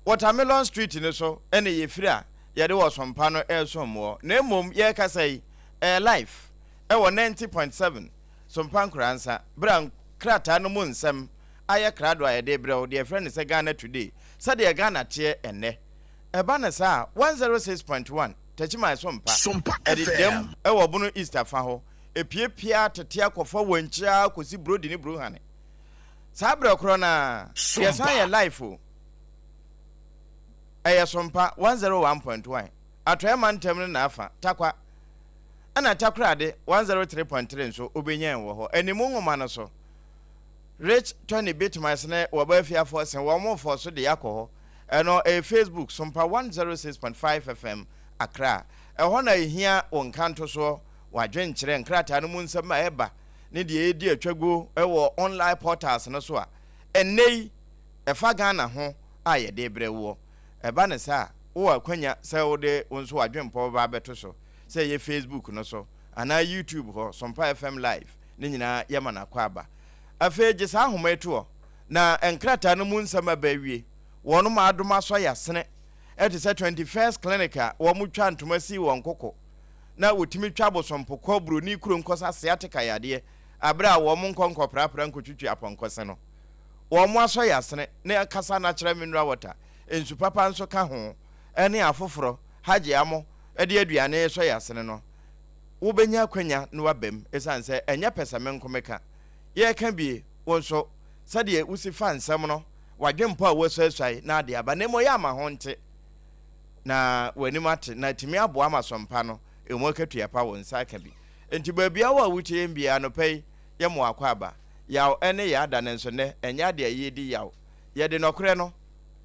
Watermelon Street no so na yɛfiri a yɛde wɔ Sompa no resom woɔ. Na mmom yɛrekasa yi, ɛyɛ live wɔ 90.7 Sompa Nkoransa berɛ a nkrataa no mu nsɛm ayɛ krado a yɛde rebrɛ wo, deɛ yɛfrɛ no sɛ Ghana Today, sɛdeɛ Ghana teɛ ɛnnɛ. Ɛba no saa a, 106.1 Takyiman Sompa, Sompa ɛdedam FM. wɔ Bono East afa hɔ, ɛpiapia tete akɔfa Wankyi ara kɔsi Brodi ne Bruhane. Saa berɛ korɔ no ara, yɛsan Sompa. yɛ live o. Ɛyɛ Sompa 101.1, Atɔeɛ Mantam no n'afa, Tarkwa, ɛna Takoradi 103.3 nso wobɛnya yɛn wɔ hɔ. Animu nwoma no so, Rich Tony Bitmas ne wɔba afiafoɔ se wɔn refɔ so de akɔ hɔ. Ɛno ɛyɛ Facebook, Sompa 106.5 FM, Accra. Ɛhɔ na ɛhia wo nkantosoɔ, w'adwenkyerɛ, nkrataa no mu nsɛm a ɛba, ne deɛ ɛredi atwaguo wɔ online portals no so a ɛnnɛ yi ɛfa Ghana ho a yɛde rebrɛ woɔ. Ɛba no saa a, wowɔ akwanya sɛ wode wo nso w'adwempɔ bɛba abɛto so, sɛ ɛyɛ Facebook no so anaa YouTube hɔ, Sompa FM Live, ne nyinaa yɛma no akwaaba. Afei gye saa nhoma yi to hɔ, na nkrataa no mu nsɛm aba awie. Wɔnom adom asɔ yasene te sɛ 21st Clinic a wɔtwa ntoma si wɔn koko na wɔtumi twa bosompo kɔ buroni kurom kɔsa sciatica yadeɛ aberɛ a wɔn nkɔ nkɔprapra nkɔtwitwi apɔnkɔse no. Wɔn asɔ yasene ne kasa natural mineral water, nsu papa nso ka ho, ne afoforɔ, Hajji Amo de aduane resɔ yasene no, wobɛnya akwanya na waba mu ɛsiane sɛ ɛnyɛ pɛsɛmenkomeka. Yɛreka bie, wo nso sɛdeɛ wosi fa nsɛm no, w'adwempɔ a woasuasuae na ade aba, na mmom yɛ ama ho nte na w'anim ate na atumi aboa ama sompa no ɛmu akatua pa wo nsa aka bi. Enti baabiara wo a wotie yɛn biara anɔpa yi yɛ mo akwaaba. Yaw ne yɛ ada no nso nnɛ ɛnyɛ ade a yɛredi yaw. Yɛde nɔkorɛ no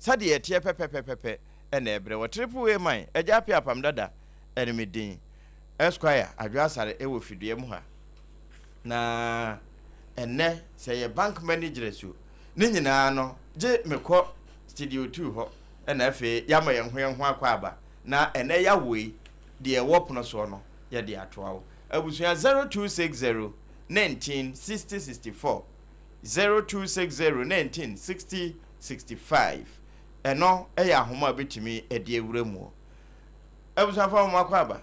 sɛdeɛ ɛteɛ pɛpɛpɛpɛpɛ na ɛbrɛ wɔ Triple A man, Agya Appiah Apam Dada ne me din. Esquire Adwo Asare wɔ fidua mu ha. Na ɛnnɛ sɛ yɛ bank manageress o, ne nyinaa no gye mekɔ studio 2 hɔ na afei yɛama yɛn ho yɛn ho akɔ aba na ɛnnɛ yɛawo yi deɛ ɛwɔ pono soɔ no yɛde atoa wo. Abusua 0260 19 60 64 0260 19 60 65 ɛno yɛ ahoma a wobɛtumi de awura muo. Abusuafoɔ mo akɔ aba.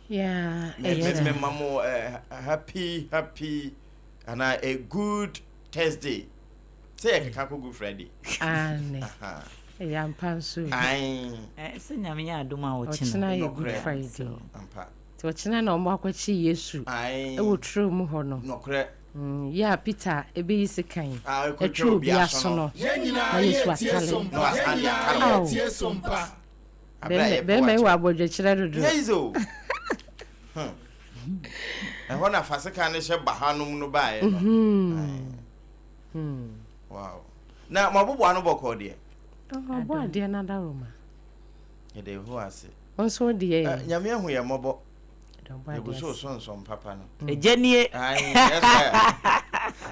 Yeah, Me ɛyɛ me ma mo eh, happy happy anaa a good Thursday. Sɛ yɛkeka kɔ Good Friday. Aane. Aha. Ɛyɛ ampa nso. Ae. Eh, sɛ Nyame yɛ adom a ɔkyena. Ɔkyena yɛ Good Nokorɛ. Friday. Ampa. Nti ɔkyena na wɔn akɔkye Yesu Ae. ɛwɔ turo mu hɔ no. Nokorɛ. Yɛ a Peter ɛbɛyi sekan Ah, ɛkɔtwa atwa obi obi aso aso no. no Yɛn na nyinaa Yesu yɛretie atale. Sompa. Na wasan Yɛn de nyinaa atale. Ao. yɛretie Sompa. Abere a Bɛrima yɛpɛ bɛrima yi wɔ wakyɛ. abɔdwekyerɛ dodo. Nyɛ yize o. Hmm. Ɛhɔ na fasekan no hyɛ baha nom no baeɛ no. Ae. Wow. Na mo aboboa no bɔkɔɔ deɛ. Ɔbɔ adeɛ no adaworoma. Yɛda Yehowa ase. Wo nso wo deɛ Eh, yɛ. Nyame ahu yɛn mmɔbɔ. Yɛda ɔbɔ Yɛgu adeɛ so ase. so nsɔm papa no. Agya nie. Ae, ɛsɛ.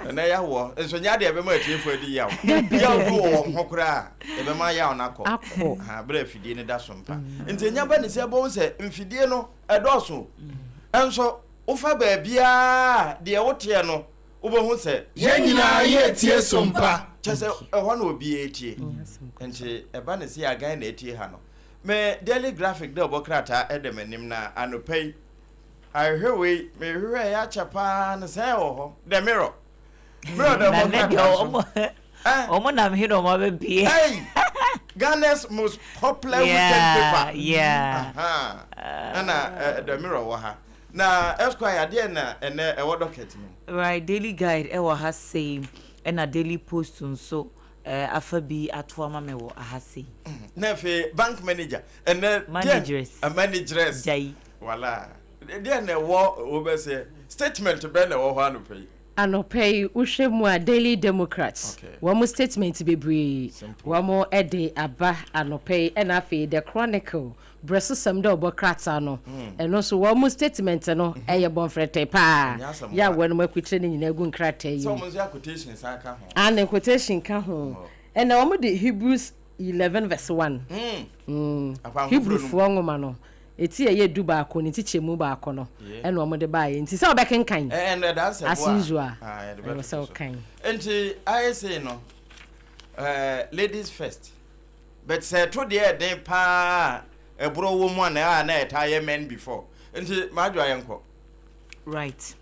Ɛnɛ yɛawoɔ. Nso nyɛ adeɛ ɛbɛma atiefoɔ adi yaw. Dabi, Yaw dabi, bi wɔ wɔn dabi. ho koraa a, ɛbɛma yaw no akɔ. Akɔ. Aha, berɛ a afidie no da so mpa. Nti ɛnya ba ne sɛ ɛbɛhu sɛ mfidie no ɛdɔɔso. Nso wofa baabiara a, deɛ woteɛ no, wobɛhu sɛ. Yɛn nyinaa yɛretie Sompa. Kyɛ sɛ ɛhɔ na obiara tie. Nti ɛba ne sɛ agan na ɛtie ha no. Me Daily Graphic dɛ ɔbɔ krataa ɛda m'anim na anɔpa yi ahwehwɛ wei mehwehwɛ ɛyɛ akyɛ paa no sɛ ɛwɔ hɔ. The Mirror. Mirror dɛ ɔbɔ krataa so. Eh? Wɔn nam he na wɔn abɛpie. Hey! Ghana's most popular weekend paper. Yeah. Aha. Ɛna eh, The Mirror wɔ ha. Na Esquire adeɛ na ɛnɛ ɛwɔ docket no mu. Right, Daily Guide ɛwɔ ha sei, ɛna Daily Post nso eh, afa bi ato ama me wɔ aha sei. Na afei bank manager ɛnɛ Manageress. deɛ manageress. Gyae. Wala. Deɛ na ɛwɔ wobɛsɛ statement bɛn na ɛwɔ hɔ anɔpa yi. Anɔpa yi wohwɛ mu a Daily Democrat Okay. wɔn statement bebree Simple. wɔn de aba anɔpa yi ɛna afei The Chronicle brɛsosɛm dɛ ɔbɔ krataa no ɛno nso wɔn statement no ɛyɛ bɔnfrɛtɛɛ paa Ɛnyɛ asɛm yɛ a wa. wɔn akukyerɛ ne nyinaa gu nkrataa yi Sɛ mu. wɔn nso yɛ quotation san ka ho. And quotation ka ho ɛna wɔn de Hebrews 11 verse 1 Akwan foforɔ no mu. Hebrewfoɔ nwoma no eti ɛyɛ 11 ne nkyekyɛmu baako no ɛna wɔn de baeɛ nti sɛ ɔbɛkenkan Ɛ ɛnna ɛda nsɛm as a usual ah, yɛde ɛwɔ bɛtoto sɛ so. ɔkan. Nti ayɛ sei no ɛɛ ladies first. But sɛ ɛto deɛ ɛden paa a ɛborɔ wɔ mu a na a na ɛtaa yɛ men before. Nti m'adwoa yɛnkɔ. Right.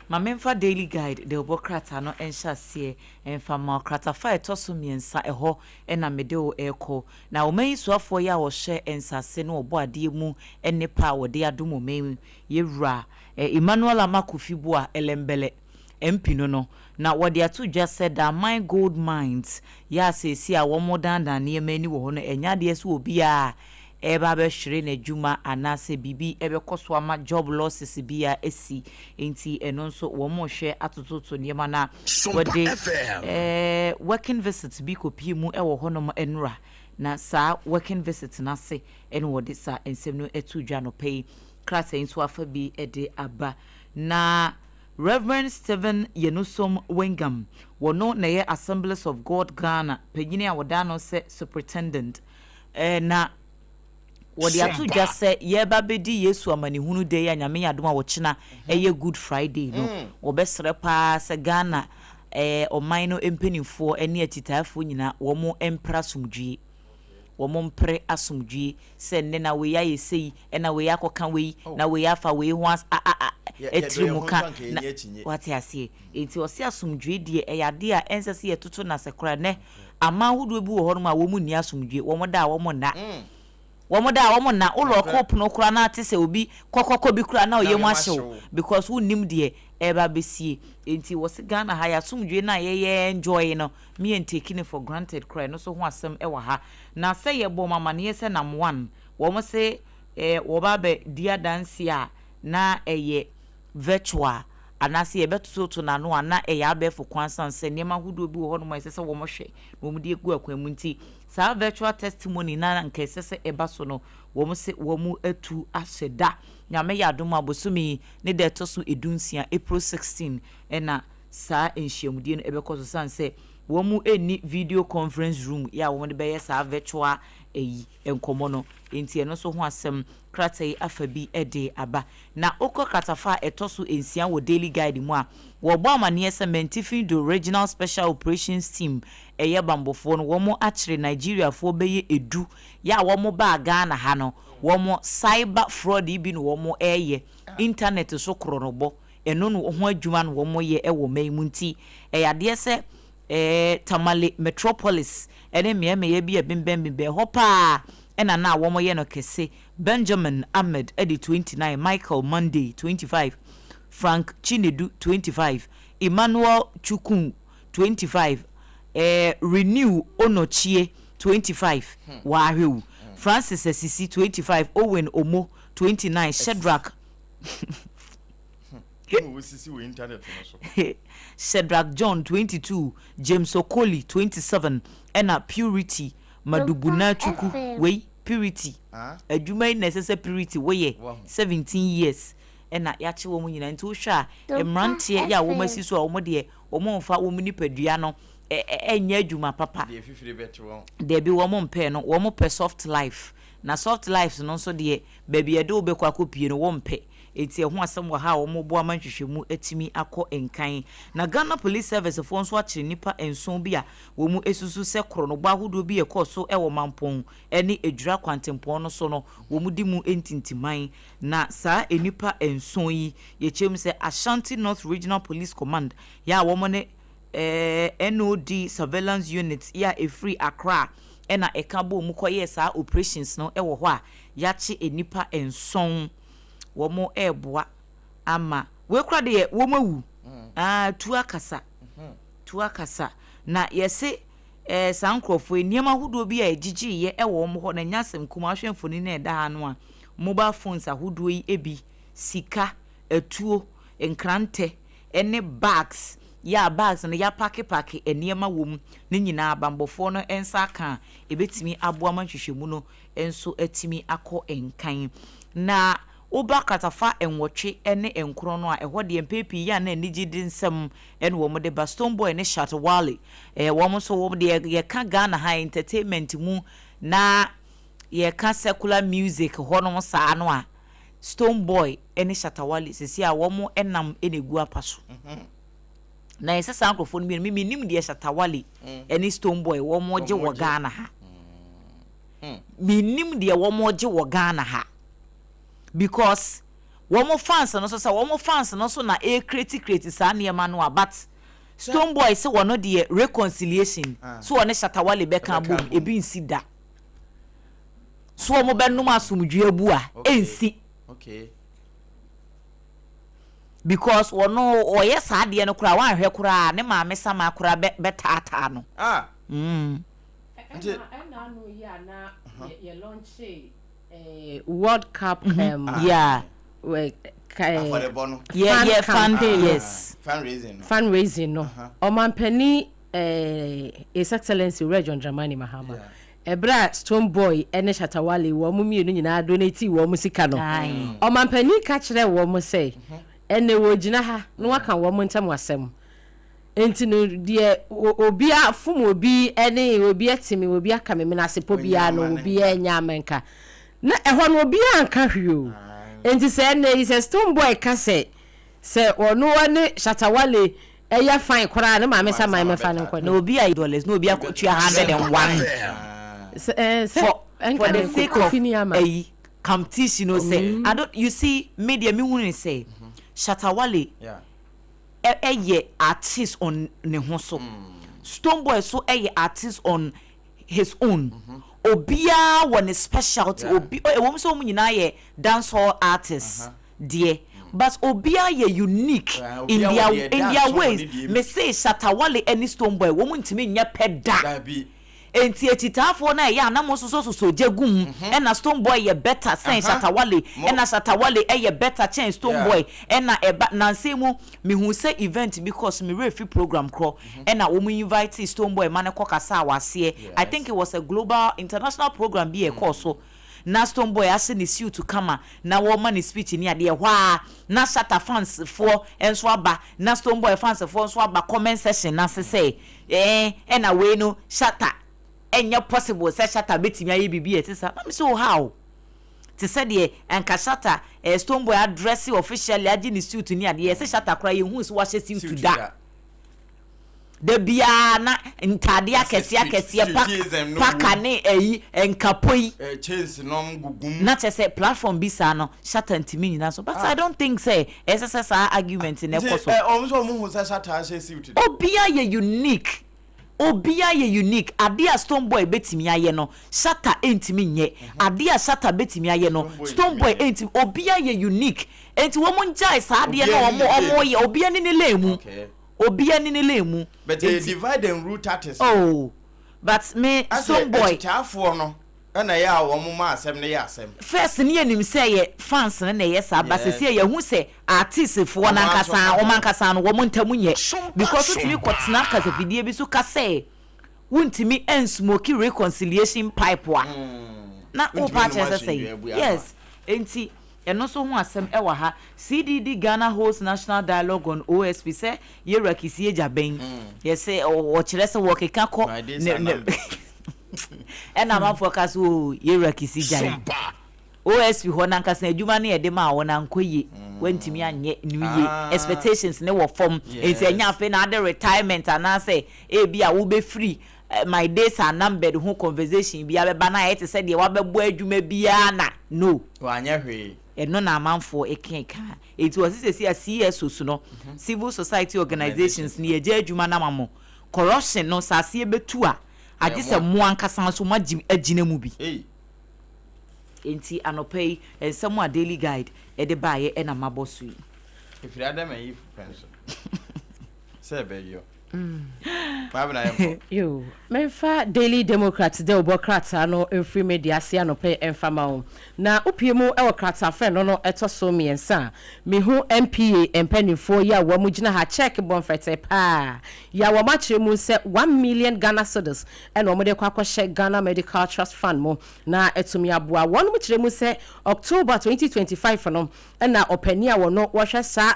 Ma memfa Daily Guide dawubɔ krataa no nhyɛ aseɛ mfa mma wo. Kratafa a ɛtɔ so mmiɛnsa, ɛhɔ na mede wo rekɔ. Na ɔman yi soafoɔ yi a ɔhwɛ nsase ne ɔbɔadeɛ mu nnepa a wɔde adom ɔman yi, Yɛwura Emmanuel Armah Kofi Buah Elembele, MP no no, na wɔde ato dwa sɛ Damang Gold Mines yɛ a seesei a wɔredandan nneɛma ani wɔ hɔ no, ɛnyɛ adeɛ sɛ obiara reba abɛhwere n'adwuma anaasɛ biribi bɛkɔ so ama job losses biara asi. Enti ɛno nso wɔrehwɛ atototo nneɛma na wɔde working visit bi kɔpue mu wɔ hɔnom nnora. Na saa working visit no ase na wɔde saa nsɛm no too dwa anɔpa yi. Krataa yi nso afa bi de aba. Na Rev. Stephen Yenusom Wengam, wɔno na ɛyɛ Assemblies of God Ghana panyini a wɔda ano sɛ Superintendent. Na wɔde ato dwa sɛ yɛreba abɛdi Yesu amanehunu da yi a Nyame yɛ adom a ɔkyena ɛyɛ Good Friday no, wɔbɛsrɛ paa sɛ Ghana ɔman no mpanimfoɔ ne akyitaafoɔ nyinaa wɔn mpere asomdwie. Wɔn mpere asomdwie sɛ nnɛ na wei ayɛ sei, ɛna wei akɔka wei, na wei afa wei ho as a a a atiri mu ka na wate aseɛ. Enti ɔse asomdwie deɛ ɛyɛ adeɛ a ɛnsɛ sɛ yɛtoto no ase koraa. Nnɛ aman ahodoɔ bi wɔ hɔnom a wɔn nni asomdwie, wɔn da a wɔn nna. Wɔn da a wɔn nna, wo lɔɔko pono koraa na ate sɛ obi kɔkɔkɔ bi koraa na ɔyam ahye wo because wonnim deɛ ɛreba abɛsie. Enti wɔse Ghana ha yɛ asomdwie no a yɛyɛ enjoy no, me yɛn take no for granted koraa, ɛno nso ho asɛm wɔ ha. Na sɛ yɛbɔ wɔn amaneɛ sɛ nam one, wɔn se eh, wɔba abɛ di adanseɛ a na ɛyɛ virtual anaasɛ yɛbɛtototo no ano a na ɛyɛ abɛɛfo kwan sane sɛ nneɛma ahodoɔ bi wɔ hɔnom a ɛsɛ sɛ wɔn hwɛ na wɔn de agu akwan mu nti saa virtual testimony no a anka ɛsɛ sɛ ɛba so no wɔn se wɔn atu ahyɛ da. Nyame yɛ adom a bosome yi ne da ɛtɔ so dunsia, April 16, ɛna saa nhyiamudie no ɛbɛkɔ so sane sɛ wɔn nni video conference room yɛ a wɔn de bɛyɛ saa virtual ɛyi nkɔmmɔ no nti ɛno nso ho asɛm krataa yi afa bi de aba. Na wokɔ kratafa a ɛtɔ so nsia wɔ Daily Guide mu a, wɔbɔ amaneɛ sɛ Mantifi Do Regional Special Operations Team ɛyɛ bambɔfoɔ no wɔn akyere Nigeriafoɔ bɛyɛ ɛdu yɛ a wɔn baa Ghana ha no wɔn cyber fraud yi bi na wɔn ɛreyɛ, internet so korɔnobɔ, ɛno no ho adwuma na wɔn yɛ wɔ ɔman yi mu nti ɛyɛ adeɛ sɛ ɛɛ Tamale Metropolis ne mmeaemmeaeɛ bi a ɛbembɛnbembɛn hɔ pa ara na na wɔyɛ no kɛse. Benjamin Ahmed de 29, Michael Monday 25, Frank Chinedu 25, Emmanuel Chukwu 25, ɛɛ Renew Onochie 25, Wahwɛ o, Francis Asisi 25, Owen Omo 29, Shedrack Shedrack John, 22, James Okoli, 27, ɛna Purity Madubunachukwu, wei Purity, adwuma yi na ɛsɛ sɛ Purity woyɛ, 17 years, ɛna yɛakye wɔn nyinaa. Nti wohwɛ a, mmeranteɛ yɛ a wɔn asi so a wɔn deɛ wɔn mfa wɔn nipadua no ɛnyɛ adwuma papa. Dabi wɔn mpɛ no, wɔn pɛ soft life. Na soft life no nso deɛ, baabi a yɛde wo bɛkɔ akɔpie no, wɔmpɛ. Enti ɛho asɛm wɔ ha a wɔreboa ma nhwehwɛmu atumi akɔ nkan. Na Ghana Police Service foɔ nso akyere nnipa nson bi a wɔsusu sɛ korɔnobɔ ahodoɔ bi a ɛkɔɔ so wɔ Mampong ne Adwira kwantempɔn no so no wɔdi mu ntintiman. Na saa nnipa nson yi yɛkyerɛ mu sɛ Ashanti North Regional Police Command yɛ a wɔn ne NOD Surveillance Unit yɛ a ɛfiri Accra na ɛka bɔɔ mu kɔyɛɛ saa operations no wɔ hɔ a yɛakye nnipa nson. Wɔreboa ama wei koraa deɛ wɔn awu aa tu akasa tu akasa na yɛse ɛɛ saa nkorɔfoɔ yi nneɛma ahodoɔ bi a ɛgyegyeeɛ ɛwɔ wɔn hɔ na ɛnyɛ asɛm kumaa wohwɛ mfonin no a ɛda ha no a mobile phones ahodoɔ yi ebi sika atuo nkrantɛ ɛne bags yɛ a bags no yɛapakepake nneɛma wɔ mu ne nyinaa abanbɔfoɔ no nsa aka a ɛbɛtumi aboa ma nhwehwɛmu no nso atumi akɔ nkan. Na woba kratafa nwɔtwe ne nkron no a, ɛhɔ deɛ mpɛn pii yɛ a na anigyede nsɛm na wɔde ba. Stonebwoy ne Shatta Wale, wɔn nso wɔn deɛ yɛka Ghana ha entertainment mu na yɛka secular music hɔnom saa no a, Stonebwoy ne Shatta Wale seesei a wɔn nam na ɛgu apa so. Na ɛsɛ saa nkurɔfoɔ no mmienu, me mennim deɛ Shatta Wale ne Stonebwoy wɔn gye wɔ Ghana ha. Mennim deɛ wɔn gye wɔ Ghana ha because wɔn fans no nso sɛ wɔn fans no nso na ɛrecreate create saa nneɛma no a, but Stonebwoy sɛ wɔn deɛ reconciliation so wɔne Shatta Wale bɛka abom, ebi nsi da. So wɔn bɛnom asomdwoeɛ abu a, ɛnsi. Because wɔn ɔyɛ saa adeɛ no koraa, wanhwɛ koraa ne maame sama koraa bɛ bɛtaataa no. Ah. Nti ɛna ano yi a na yɛ launch World Cup afɔrebɔ no. Yeah, fan campaign, yes. Fundraising no. Fundraising no. Ɔmampanin His Excellency Owura John Dramani Mahama. Ɛberɛ a Stonebwoy ne Shatta Wale wɔn mmienu nyinaa donate wɔn sika no, ɔmampanin ka kyerɛɛ wɔn sɛ ɛnɛ wɔgyina ha na wɔaka wɔn ntam asɛm. Enti no, deɛ obi afom obi ne obi ate me, obi aka me menasepɔ biara no, obiara nya amenka. Na ɛhɔ no, obiara anka hwee o. Enti sɛ ɛnnɛ yi, sɛ Stonebwoy ka sɛ, sɛ ɔno ne Shatta Wale yɛ fine koraa a, ne maame saman mɛfa no nkɔ Na obi a dollars na obi akɔtua 101 for for the sake of ayi competition o sɛ I don't, you see, me deɛ me hunu ne sɛ Shatta Wale yɛ artist on ne ho so, Stonebwoy so yɛ artist on his own, obiara wɔ ne specialty, obi ɛwɔ mu sɛ wɔn nyinaa yɛ dancehall artist deɛ, but obiara yɛ unique in their in their ways. Me se Shatta Wale ne Stonebwoy wɔn ntumi nyɛ pɛ da. Enti akyitaafoɔ no a ɛyɛ a na mososɔsosɔ gya gu mu, ɛna Stonebwoy yɛ better sɛn Shatta Wale, ɛna Shatta Wale yɛ better kyɛn Stonebwoy, ɛna ɛba, nansa yi mu mehuu sɛ event bi kɔɔ so, me werɛ fi program korɔ, ɛna wɔn invitee Stonebwoy ma no kɔ kasaa wɔ aseɛ, I think it was a global, international program bi a ɛkɔɔ so, na Stonebwoy ahyɛ ne suit kama na wɔrema ne speech ne adeɛ, ɛhɔ ara na Shatta fans foɔ nso aba, na Stonebwoy fans foɔ nso aba comment section no ase sɛ, Ɛɛ ɛna wei no Shatta, ɛnyɛ possible sɛ Shatta bɛtumi ayɛ biribi a ɛte saa. Na me sɛ oh how? Te sɛ deɛ anka Shatta, ɛɛ Stonebwoy adrɛse officially agye ne suit ne adeɛ, yɛse Shatta koraa yɛnhuu sɛ wahyɛ suit da. Da biara na ntaadeɛ akɛseɛ akɛseɛ, pak, paka ne ɛyi, nkapo yi. Chains nom gugum. Na kyerɛ sɛ platform bi saa no Shatta ntumi nyina so, but I don't think sɛ ɛsɛ sɛ saa argument no ɛkɔ so. Nti wɔn nso wɔn hu sɛ Shatta ahyɛ suit de. Obia yɛ unique, obia yɛ unique, adeɛ a Stonebwoy bɛtumi ayɛ no Shatta ntumi nyɛ, adeɛ a Shatta bɛtumi ayɛ no Stonebwoy ntumi, obia yɛ unique, nti wɔn ngyae saa adeɛ no a wɔn wɔn yɛ, obia ni ne lane mu, obia ni ne lane mu. But ɛyɛ divide and rule tactics. Oh but me Stonebwoy. Asɛ akyitaafoɔ no na ɛyɛ a wɔn ma asɛm no yɛ asɛm. First no yɛnim sɛ ɛyɛ fans no na ɛyɛ saa but seesei yɛahu sɛ artist foɔ no ankasa wɔn ankasa no wɔn ntam nyɛ because wotumi kɔ tena kasafidie bi so ka sɛ wontumi nsmoke reconciliation pipe a na wopa akyerɛ sɛ sɛn? Yes, enti ɛno nso ho asɛm ɛwɔ ha. CDD Ghana holds national dialogue on OSP sɛ Yɛwura Kissi Agyabeng yɛsɛ ɔkyerɛ sɛ wɔkeka kɔ ne ne ɛna amanfoɔ ka so oo Yɛwura Kissi gyae OSP hɔ nankasa adwuma no yɛde maa wɔn ankɔ yie, wantumi anyɛ no yie, expectations no wɔ fam, nti ɛnyɛ afei na ade retirement anaasɛ ebi a wobɛfiri my days are numbered ho conversation bi abɛba na ayɛ te sɛ deɛ wabɛbɔ adwuma biara na no. Wanyɛ hwee. Ɛno na amanfoɔ keka. Enti wɔse seesei a CSOs no, Civil Society Organisations no, yɛagya adwuma no ama mo. Corruption no, sɛ aseɛ bɛtu a, agye sɛ mo ankasa nso moagye agyina mu bi. Enti anɔpa yi, nsɛm a Daily Guide de baeɛ na mabɔ so yi. Ɛfiri Adam and Eve pɛn so sɛ ɛbɛyɔ. Maabena yɛnkɔ. Yoo, memfa Daily Democrat dawubɔ krataa no mfiri me deɛ ase anɔpa yi mfa ma wo. Na wopue mu wɔ kratafa ɛno no ɛtɔ so mmiɛnsa a, mehu NPA mpaninfoɔ yi a wɔn gyina ha check bɔ mfɛtɛɛ paa yi a wɔn akyerɛ mu sɛ 1 million Ghana cedis ɛna wɔn de kɔ akɔhyɛ Ghana Medical Trust Fund mu na atumi aboa. Wɔn kyerɛ mu sɛ October 2025 no ɛna ɔpanin a wɔno wɔhwɛ saa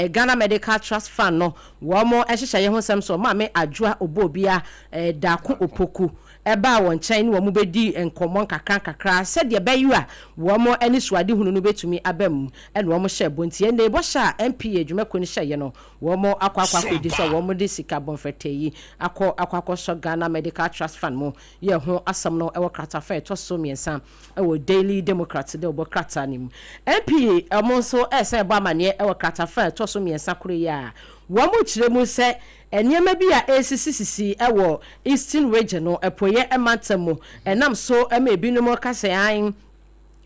Ghana Medical Trust Fund no wɔn nhyehyɛeɛ ho nsɛm so, Maame Adwoa Obuobia Daako Opoku. baa wɔn nkyɛn ne wɔn bɛdii nkɔmmɔ nkakrankakra sɛdeɛ ɛbɛyɔ a wɔn anisoadehunu no bɛtumi aba mu na wɔn hyɛɛ bɔ. Nti ɛnnɛ yi bɔhyɛ a NPA adwumakuo no hyɛeɛ no wɔn akɔ akɔ akɔdi sɛ wɔn de sika bɔnfrɛtɛɛ yi akɔ akɔ akɔsɔ Ghana Medical Trust Fund mu. Yɛ ho asɛm no wɔ kratafa a ɛtɔ so mmiɛnsa wɔ Daily Democrat dawubɔ krataa no mu. NPA wɔn nso resan rebɔ amaneɛ wɔ kratafa a ɛtɔ so mmiɛnsa koro yi a wɔkyerɛ mu sɛ nneɛma bi a ɛresisisisi wɔ Eastern Region no apueɛ mantam mu ɛnam so ma ebinom ka sɛ aane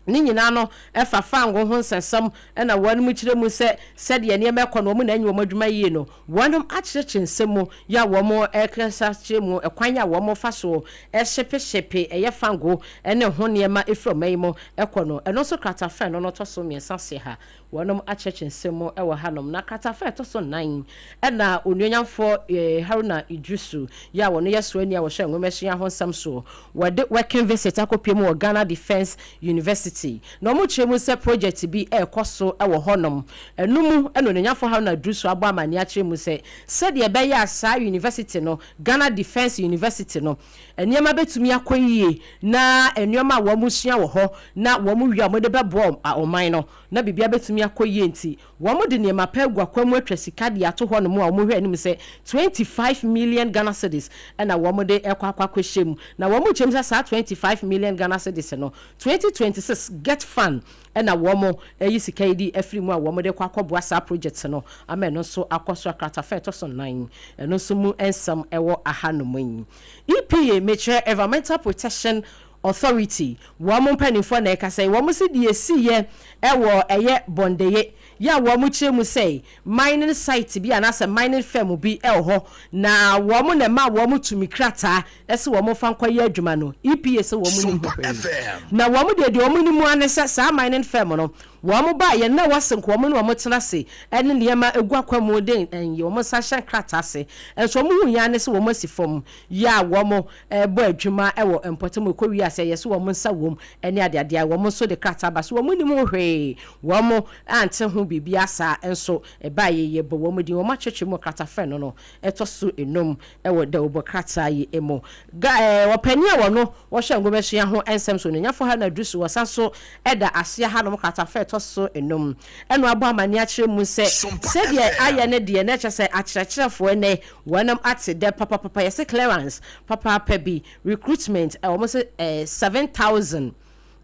Ne nyinaa no fa fango ho nsɛnsɛm na wɔnom kyerɛ mu sɛ sɛdeɛ nneɛma ɛkɔ no wɔn na anyi wɔn adwuma yie no wɔnom akyerɛkyerɛ nsɛm mu yɛ a wɔn ɛkasa kyerɛ mu ɛkwan a wɔn fa so hyepe hyepe ɛyɛ fango ne ho nneɛma ɛfiri ɔman yi mu ɛkɔ no ɛno nso kratafa ɛno no tɔ so mmiɛnsa se ha Wɔnom akyerɛkyerɛ nsɛm mu wɔ hanom. Na kratafa a ɛtɔ so nnan na Onuonyamfoɔ Haruna Iddrisu yi a ɔno yɛ soani a ɔhwɛ nwomasua ho nsɛm soɔ, wɔde working visit akɔpue mu wɔ Ghana Defence University. Na wɔkyerɛ mu sɛ project bi rekɔ so wɔ hɔnom. Ɛno mu na Onuonyamfoɔ Haruna Iddrisu abɔ amaneɛ akyerɛ mu sɛ sɛdeɛ ɛbɛyɛ a saa university no, Ghana Defence University no, nneɛma bɛtumi akɔ yie na nneɛma a wɔsua wɔ hɔ na wɔwie a wɔde bɛboa ɔman no na biribiara bɛtumi akɔ yie nti, wɔde nneɛma pa agu akwan mu atwa sika de ato hɔnom a wɔhwɛ anim sɛ 25 million Ghana cedis na wɔde rekɔ akɔ akɔhyɛ mu. Na wɔkyerɛ mu sɛ saa 25 million Ghana cedis no, 2026 GETFund na wɔayi sika yi de afiri mu a wɔde rekɔ akɔboa saa project no ama ɛno nso akɔ so. Akratafa a ɛtɔ so nnan, ɛno nso mu nsɛm wɔ ahanom yi. EPA, mekyerɛ Environmental Protection Authority, wɔn mpanimfoɔ na ɛkasa yi, wɔn se deɛ ɛsiiɛ wɔ ɛyɛ Bondeye yi a wɔn kyerɛ mu sɛ mining site bi anaasɛ mining firm bi wɔ hɔ na wɔn na ɛmaa wɔn tumi krataa sɛ wɔn mfa nkɔyɛ adwuma no, EPA sɛ wɔn nnim ho hwee. Na wɔn deɛ deɛ wɔn nim ara ne sɛ saa mining firm no wɔn baeɛ no na ɛwɔ se nka wɔn ne wɔn tena ase ne nneɛma gu akwan mu de wɔn nsa hyɛ nkrataa ase nso wɔn huiɛ ara ne sɛ wɔn asi fam yɛ a wɔn rebɔ adwuma wɔ mpɔtam rekɔ wiase a yɛse wɔn nsa wom ne adeade a wɔn nso de krataa ba so wɔn nnim ho hwee, wɔn ante ho biribiara saa nso ɛbaeɛ yi yɛbɔ wɔn din, wɔn akyerɛkyerɛ mu wɔ kratafɛ no no ɛtɔ so nnum wɔ dawubɔ krataa yi mu. Ga ɛɛ ɔpanin a wɔno wɔhwɛ nwomasua ho nsɛm so Onuonyamfo Haruna Dusu wɔsan so da aseɛ hanom kratafɛ ɛtɔ so nnum ɛna wabɔ amaneɛ akyerɛ mu sɛ sɛdeɛ ayɛ no deɛ na ɛkyerɛ sɛ akyerɛkyerɛfoɔ ɛnnɛ Wɔnom ate dɛ papapapa yɛse clearance papaapa bi recruitment wɔn se 7000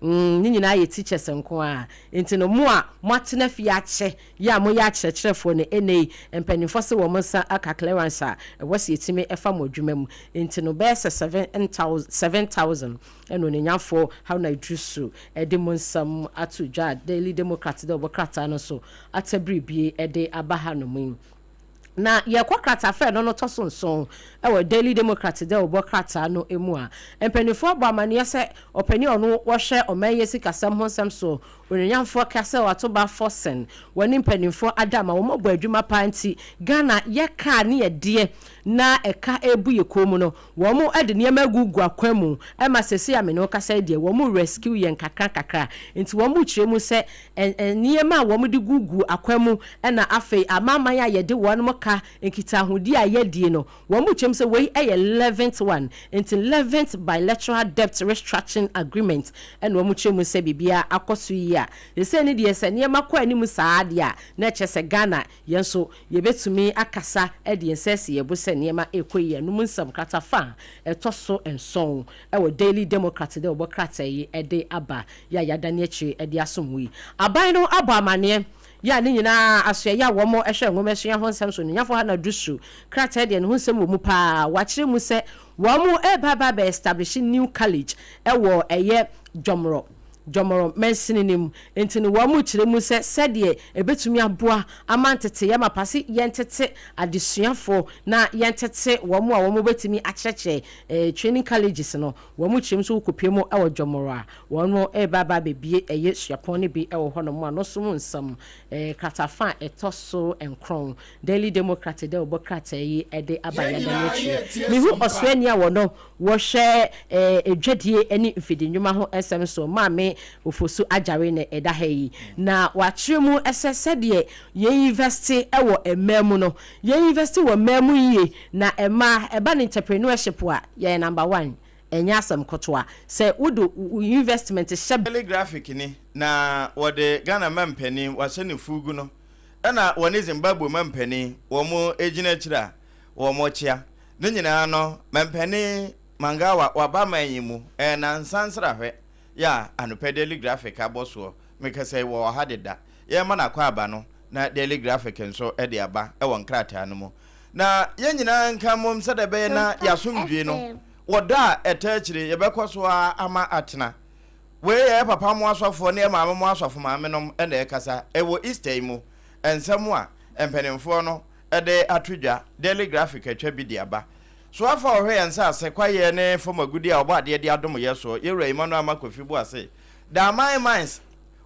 mm ne nyinaa yɛ teachers nko ara nti no mo a mo atena fie akyɛ yɛ a mo yɛ akyerɛkyerɛfoɔ no ɛnɛ yi mpaninfoɔ se wɔn nsa aka clearance a ɛwɔ se yɛtumi ɛfa mo adwuma mu nti no bɛyɛ sɛ 7000 ɛna Onyanyafoɔ Haruna Iddrisu ɛde mo nsɛm ato dwa a Daily Democrat de ɔbɔ krataa no so atabiribie ɛde aba ha nom yi. Na yɛkɔ kratafa a ɛno no tɔ so nson wɔ Daily Democrat dawubɔ krataa no mu a, mpanyimfoɔ abɔ amanneɛ sɛ ɔpanin a ɔno ɔhwɛ ɔman yi asikasɛm ho nsɛm so, Onuonyamfoɔ Cassel Atoba Forson, wɔne mpanyimfoɔ ada ama wɔabɔ adwuma paa nti Ghana yɛ kaa ne yɛdeɛ na ɛka rebu yɛ kɔn mu no, wɔde nneɛma agugu akwan mu ma seesei a me ne wo kasa yi deɛ wɔn rescue yɛn nkakra nkakra nti wɔkyerɛ mu sɛ nneɛma a wɔde gugu akwan mu na afei amanaman a yɛde wɔn ka nkitahodie a yɛadie no wɔkyerɛ mu sɛ wei yɛ eleventh one nti eleventh bilateral debt restructuring agreement na wɔkyerɛ mu sɛ biribiara akɔ so yie a seesei no deɛ sɛ nneɛma kɔ anim saa deɛ a na ɛkyerɛ sɛ Ghana Yɛn nso, yebetumi akasa de yɛn nsa asi yɛn bo sɛ nneɛma rekɔ yiye. Ɛno mu nsɛm kratafa a ɛtɔ so nson wɔ Daily Democrat de wɔbɔ krataa yi de aba yi a yɛadane akyiri de asom wo yi. Aban no abɔ amanneɛ yi a ne nyinaa asoɛe a wɔhwɛ nwomasua ho nsɛm so no Nyafo Hannah Dusu krataa deɛ ne ho nsɛm wɔ mu paa. Wɔakyerɛ mu sɛ wɔreba aba abɛ establish new college wɔ ɛyɛ Dwomoro. Jomoro mansini no mu. Enti no wɔkyerɛ mu sɛ sɛdeɛ ɛbɛtumi aboa ama nteteeɛ amapa se yɛntete adesuafoɔ na yɛntete wɔn a wɔbɛtumi akyerɛkyerɛ training colleges no, wɔkyerɛ mu sɛ wokɔpue mu wɔ Jomoro a, wɔn reba aba abɛbue ɛyɛ suapɔn no bi wɔ hɔnom a no so mu nsɛm kratafa a ɛtɔ so nkron Daily Democrat dɛ wɔbɔ krataa yi de aba Yɛn yɛn nyinaa akyire. yɛretie Mehu Sompa. ɔsoani a wɔno wɔhwɛ dwadie ne mfidi nnwuma ho nsɛm so, Maame Ofosu Agyare na ɛda ha yi. Na wakyerɛ mu sɛ sɛdeɛ yɛn invɛste wɔ mmaa mu no, yɛn invɛste wɔ mmaa mu yie na mmaa, ɛba no entrepreneurship a, yɛyɛ number one. Ɛnyɛ asɛm kotoa sɛ wode wo investment hyɛ. Daily Graphic ni na wɔde Ghana mampanin wahyɛ no fugu no ɛna wɔne Zimbabwe mampanin wɔn gyina akyire a wɔn kyea. Ne nyinaa no mampanin Mangawa waba man yi mu ɛyɛ nansa nsrahwɛ yɛ a anɔpa Daily Graphic abɔ soɔ. Mekasa yi wɔwɔ ha deda. Yɛrema no akwaaba no na Daily Graphic nso de aba wɔ nkrataa no mu. Na yɛn nyinaa nka mmom sɛdeɛ ɛbɛyɛ na yɛasomdwie no wɔ da a ɛtaa akyire yɛbɛkɔ so ara ama atena. Wei yɛ yɛ papa mo asɔfoɔ ne yɛ maame mo asɔfo maame nom na ɛrekasa wɔ Easter yi mu. Nsɛm a mpanimfoɔ no de ato dwa, Daily Graphic atwa bi de aba. Soafoɔ a ɔhwɛ yɛn nsase, kwaeɛ ne fam agudeɛ a ɔbɔ adeɛ de adom yɛ soɔ, Yɛwura Emmanuel Armah Kofi Boase, Damang Mines,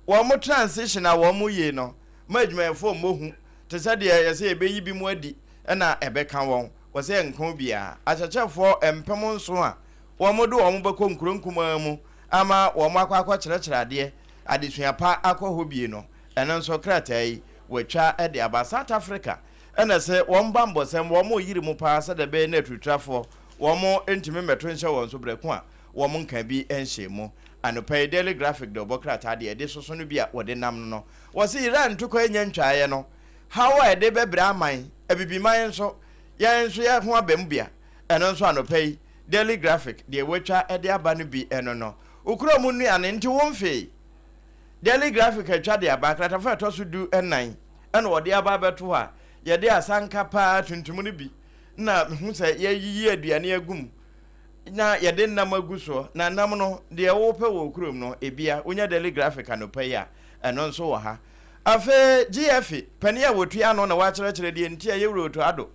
wɔn transition a wɔn yie no ma adwumayɛfoɔ mmɔ hu te sɛ deɛ yɛsɛ yɛbɛyi bi mu adi na ɛbɛka wɔn. Wɔsɛ yɛnka obiara. Akyerɛkyerɛfoɔ 7000 a wɔde wɔn bɛkɔ nkuro nkumaa mu ama wɔn akɔ akɔkyerɛkyerɛ adeɛ, adesua pa akɔ hɔ bie no, ɛno nso krataa yi wɔatwa de aba. South Africa na sɛ wɔn bammɔsɛm wɔn reyere mu paa sɛdeɛ ɛbɛyɛ na aturutrafoɔ wɔn ntumi mmɛto nhyɛ wɔn so berɛ ko a wɔn nka bi nhyɛɛ mu. Anɔpa yi Daily Graphic de ɔbɔ krataa deɛ ɛde soso no bi a wɔde nam no no. Wɔse Iran ntokwa anya ntwaeɛ no, haw a ɛde bɛbrɛ aman, Abibiman nso, yɛn nso yɛn ho aba mu bia. Ɛno nso anɔpa yi Daily Graphic deɛ wɔatwa de aba no bi ɛno no. Wo kurom nnuane nti wo mfee. Daily Graphic atwa de aba, kratafa a ɛtɔ so 14 ɛna wɔde aba abɛto hɔ a yɛde asanka paa tuntum no bi na mehu sɛ yɛayiyi aduane agu mu na yɛde nam agu soɔ na nam no deɛ wopɛ wɔ kurom no ebia wonya Daily Graphic anɔpa yi a ɛno nso wɔ ha. Afei GFA panin a wɔtua ano na wakyerɛkyerɛ deɛ nti a Yewura Otto Addo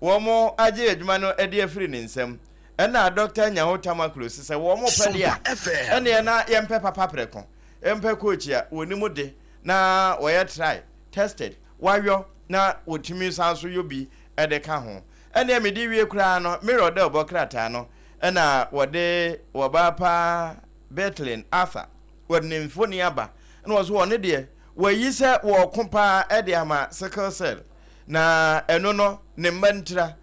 wɔn agye adwuma no de afiri ne nsam ɛna Dɔkta Nyaho Tamaklo se sɛ wɔn pɛ deɛ a ɛneɛ na yɛmpɛ papa prɛko mpɛ coach a wɔnim de na wɔyɛ try, tested, wayɔ na wɔtumi san so yɔ bi de ka ho. Ɛneɛ mede wie koraa no Mirror dɛ ɔbɔ krataa no ɛna wɔde wɔbaa paa Bertlin Arthur wɔde ne mfoni aba ɛna wɔso wɔne deɛ wɔayi sɛ wɔko paa de ama sickle cell na ɛno no ne mma ntira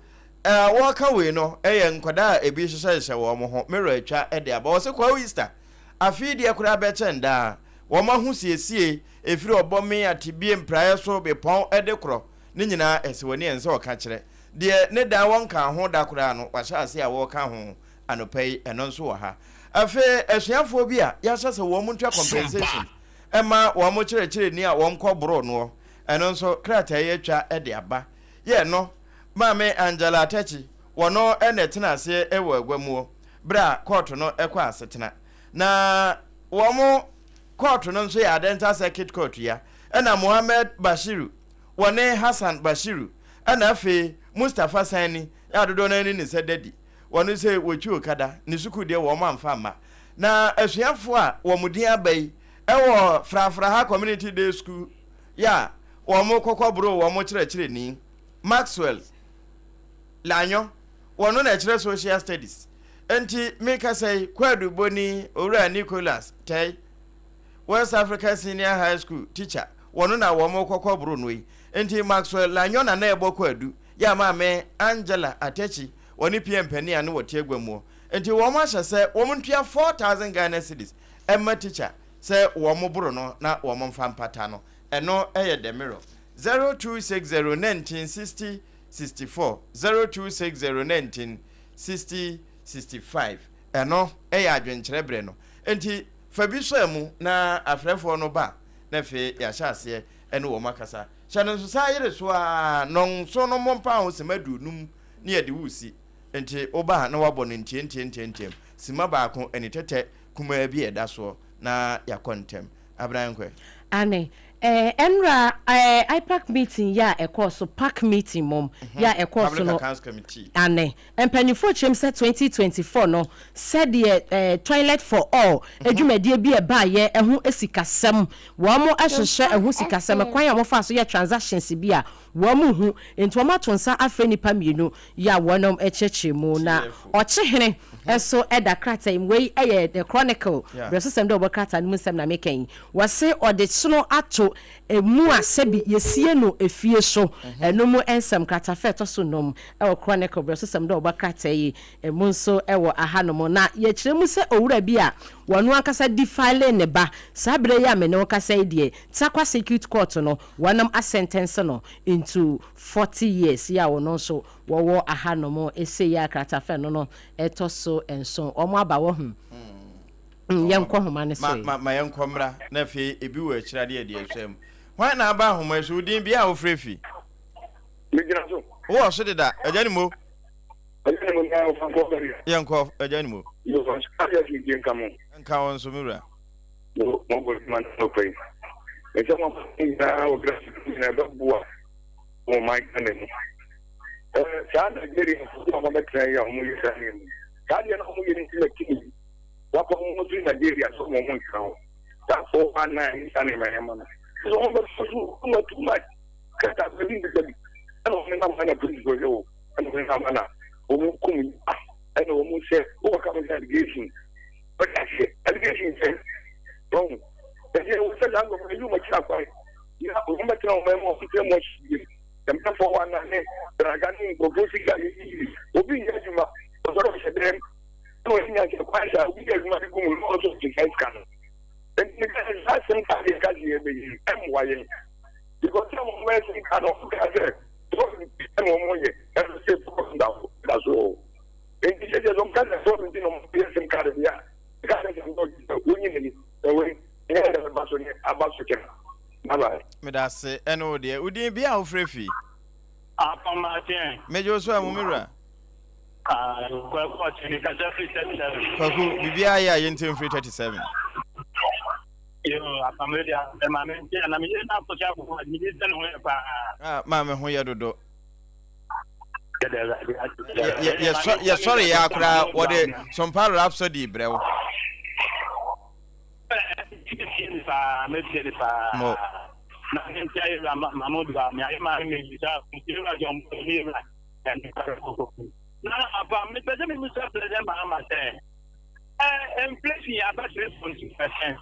ɛɛ wɔka wei no ɛyɛ nkwadaa a ebi hyehyɛhyehyɛ wɔn ho Mirror atwa de aba wɔse Kwawu Easter afei deɛ koraa bɛkyɛn daa wɔn ahosiesie efiri ɔbɔme atebie mpraeɛ so bepɔn de korɔ ne nyinaa ɛsɛ w'ani ɛnsɛ ɔka kyerɛ deɛ ne dan wɔnkaa ho da koraa no wahyɛ ase a wɔreka ho anɔpa yi ɛno nso wɔ ha. Afei asuafoɔ bi a yɛahyɛ sɛ wɔn ntua compensation ɛma wɔn kyerɛkyerɛni a wɔn kɔ boro noɔ ɛno nso krataa yi atwa de aba. Yɛ no Maame Angela Atakyi wɔno ɛna ɛtena aseɛ ɛwɔ agua muo berɛ a kɔɔto no ɛkɔ asetena na wɔn kɔɔto no nso yɛ Adenta Circuit Court ya ɛna Mohammed Bashiru wɔne Hassan Bashiru ɛna afei Mustapha Sani a dodoɔ no ani ne sɛ dadi wɔno sɛ wɔtwi okada ne sukuu deɛ wɔn amfa amma na asuafoɔ a wɔn din aba yi ɛwɔ Frafraha Community Day School yɛ a wɔn kɔkɔ boro wɔn kyerɛkyerɛni Maxwell Lanyo wɔno na ɛkyerɛ Social Studies nti mekasa yi Kwadu Boni Owura Nicholas Tɛi West Africa Senior High School teacher wɔno na wɔn kɔkɔ boro no yi nti Maxwell Lanyo na na ɛbɔ Kwadu yɛ maame Angela Atakyi wɔne PM panin a ne wɔte agua muɔ nti wɔn ahyɛ sɛ wɔn ntua 4000 Ghana cedis ɛma teacher sɛ wɔn boro no na wɔn mfa mpata no. Ɛno yɛ The Mirror. 0260 19 60 64 0260 19 60 65 Ɛno yɛ adwenkyerɛ berɛ no. Nti fa bi sɔ mu na afrɛfoɔ no ba na afei yɛahyɛ aseɛ ne wɔn akasa. Hyɛ no nso saa yere so ara nnɔnson no mmɔ mpaa ho sima 50 ne yɛde wo resi. Nti woba a na woabɔ no ntiantiantiantiam sima baako ani tɛtɛ kumaa bi a ɛda soɔ na yɛakɔ ntɛm. Abena Nkwɛ. Aane. Eh, ɛnora eh, IPAC meeting yi a ɛkɔɔ so, PAC meeting mom, yi a ɛkɔɔ so Public no, Accounts Committee. Aane. Mpanyinfoɔ kyerɛm sɛ 2024 no, sɛdeɛ eh, Toilet for All adwumadie bi a ɛbaeɛ ɛho sikasɛm, wɔn hyehyɛ ɛho sikasɛm, kwan a wɔfaa so yɛ transactions bi a wɔn hu, nti wɔn ato nsa afrɛ nnipa mmienu yi a wɔnom kyerɛkyerɛ mu. Na TFO. Ɔkyehene nso da krataa yi mu, wei yɛ The Chronicle, Yeah. berɛsosɛm dɛ wɔbɔ krataa no mu nsɛm na meka yi. Wɔse ɔde kyono ato. nso emu a sɛbi yɛsie no efie so. Ɛno mu nsɛm kratafa ɛtɔ so num ɛwɔ Chronicle berɛsosɛm dɛ ɔba krataa yi emu nso ɛwɔ ahanom. Na yɛkyerɛ mu sɛ owura bi a wɔno ankasa defile ne ba, saa berɛ yi a me ne wo kasa yi deɛ, Tarkwa Circuit Court no wɔnam asentence no into 40 years yi a wɔno nso wɔwɔ ahanom ese yi a kratafa no no ɛtɔ so 7. Wɔn aba wɔ ho. Yɛnkɔ homa no so Ma yi. Ma yɛnkɔ mmra na afei ebi wɔ akyire adeɛ deɛ ɛhwɛ mu. Hwan na aba ahoma yi so? Wo din, bea a wofrɛ fi? Megyina so. Wowɔ so deda, agya ne mo. Agya ne mo na ɔfa nkɔ baabi a. Yɛnkɔ, agya ne mo. Yo, adeɛ so ntie nka mo. Nka wɔn nso, me wura. Yo, mo bɔ adwuma no nɔpɛ yi. Nsɛm a mo nyinaa wɔ graphic nyinaa ɛbɛboa wɔ man Ghana mu. Ɛɛ saa Nigeria fo a wɔbɛtena yi a wɔyɛ saa nneɛma yi. Saa deɛ na wɔyɛ no nti na tumi wakɔ wɔn firi Nigeria so wɔn ntena hɔ. Saa 419 ne saa nneɛma nneɛma no. So wɔn bɛ so wɔn too much. Kata bɛ bi bi bi. Ɛna wɔn nam na polisi fo hwɛ o. Ɛna wɔn nam na wɔn kum nipa. Ɛna wɔn sɛ wɔn ka mo sɛ allegation. Wɔde aseɛ allegation sɛ wɔn. Ɛdi wɔn sɛ saa nkɔmɔ ɛyi wɔn akyiri akwan. Na wɔn bɛtena wɔn mu wɔn tẹ mu ahyɛ bi. Ɛmɛ 419 ne braga ne nkurɔfoɔ sika yɛ yiyi. Obi nyɛ adwuma ɔsɔrɔ ɔhyɛ dɛm. Ɛna wɔn nyɛ sɛ kwan sa obi yɛ adwuma bi gu mu na ɔsɔ ɔte saa sika no. Nti ne ka saa asɛm ka deɛ ka deɛ bɛyi ɛmmoa yɛn. Because sɛ wɔn bɛyɛ sɛ nka no wɔn ka sɛ tɔɔbi ɛna wɔn yɛ ɛna sɛ tɔɔbi da so da so o. Nti sɛ sɛ wɔn ka sɛ tɔɔbi nti na wɔn yɛ sɛm ka de bi a ka sɛ sɛ tɔɔbi sɛ wɔnyi n'ani na wɔn nyɛ dɛ ba so ne aba so kyɛ. Bye bye. Meda ase ɛne wo deɛ. Wo din, bea a wofrɛ fi? Apɔmakyɛn. Megye wo so a mu me wura. Kwaku ɔkyɛ mi kasa firi 37. Kwaku, biribiara yɛ a yɛntie mfiri 37. Yo, apamere deɛ ɛma me nti na meyɛ na akɔhyɛ akɔkɔ a megye sɛ ne ho yɛ paa. Ah, maa me ho yɛ dodo. Yɛsɔre yɛ akoraa wɔde Sompa Rhapsody brɛ wo. Mo. Na apa mepɛ sɛ memusa President Mahama sɛ inflation aba 3.2%,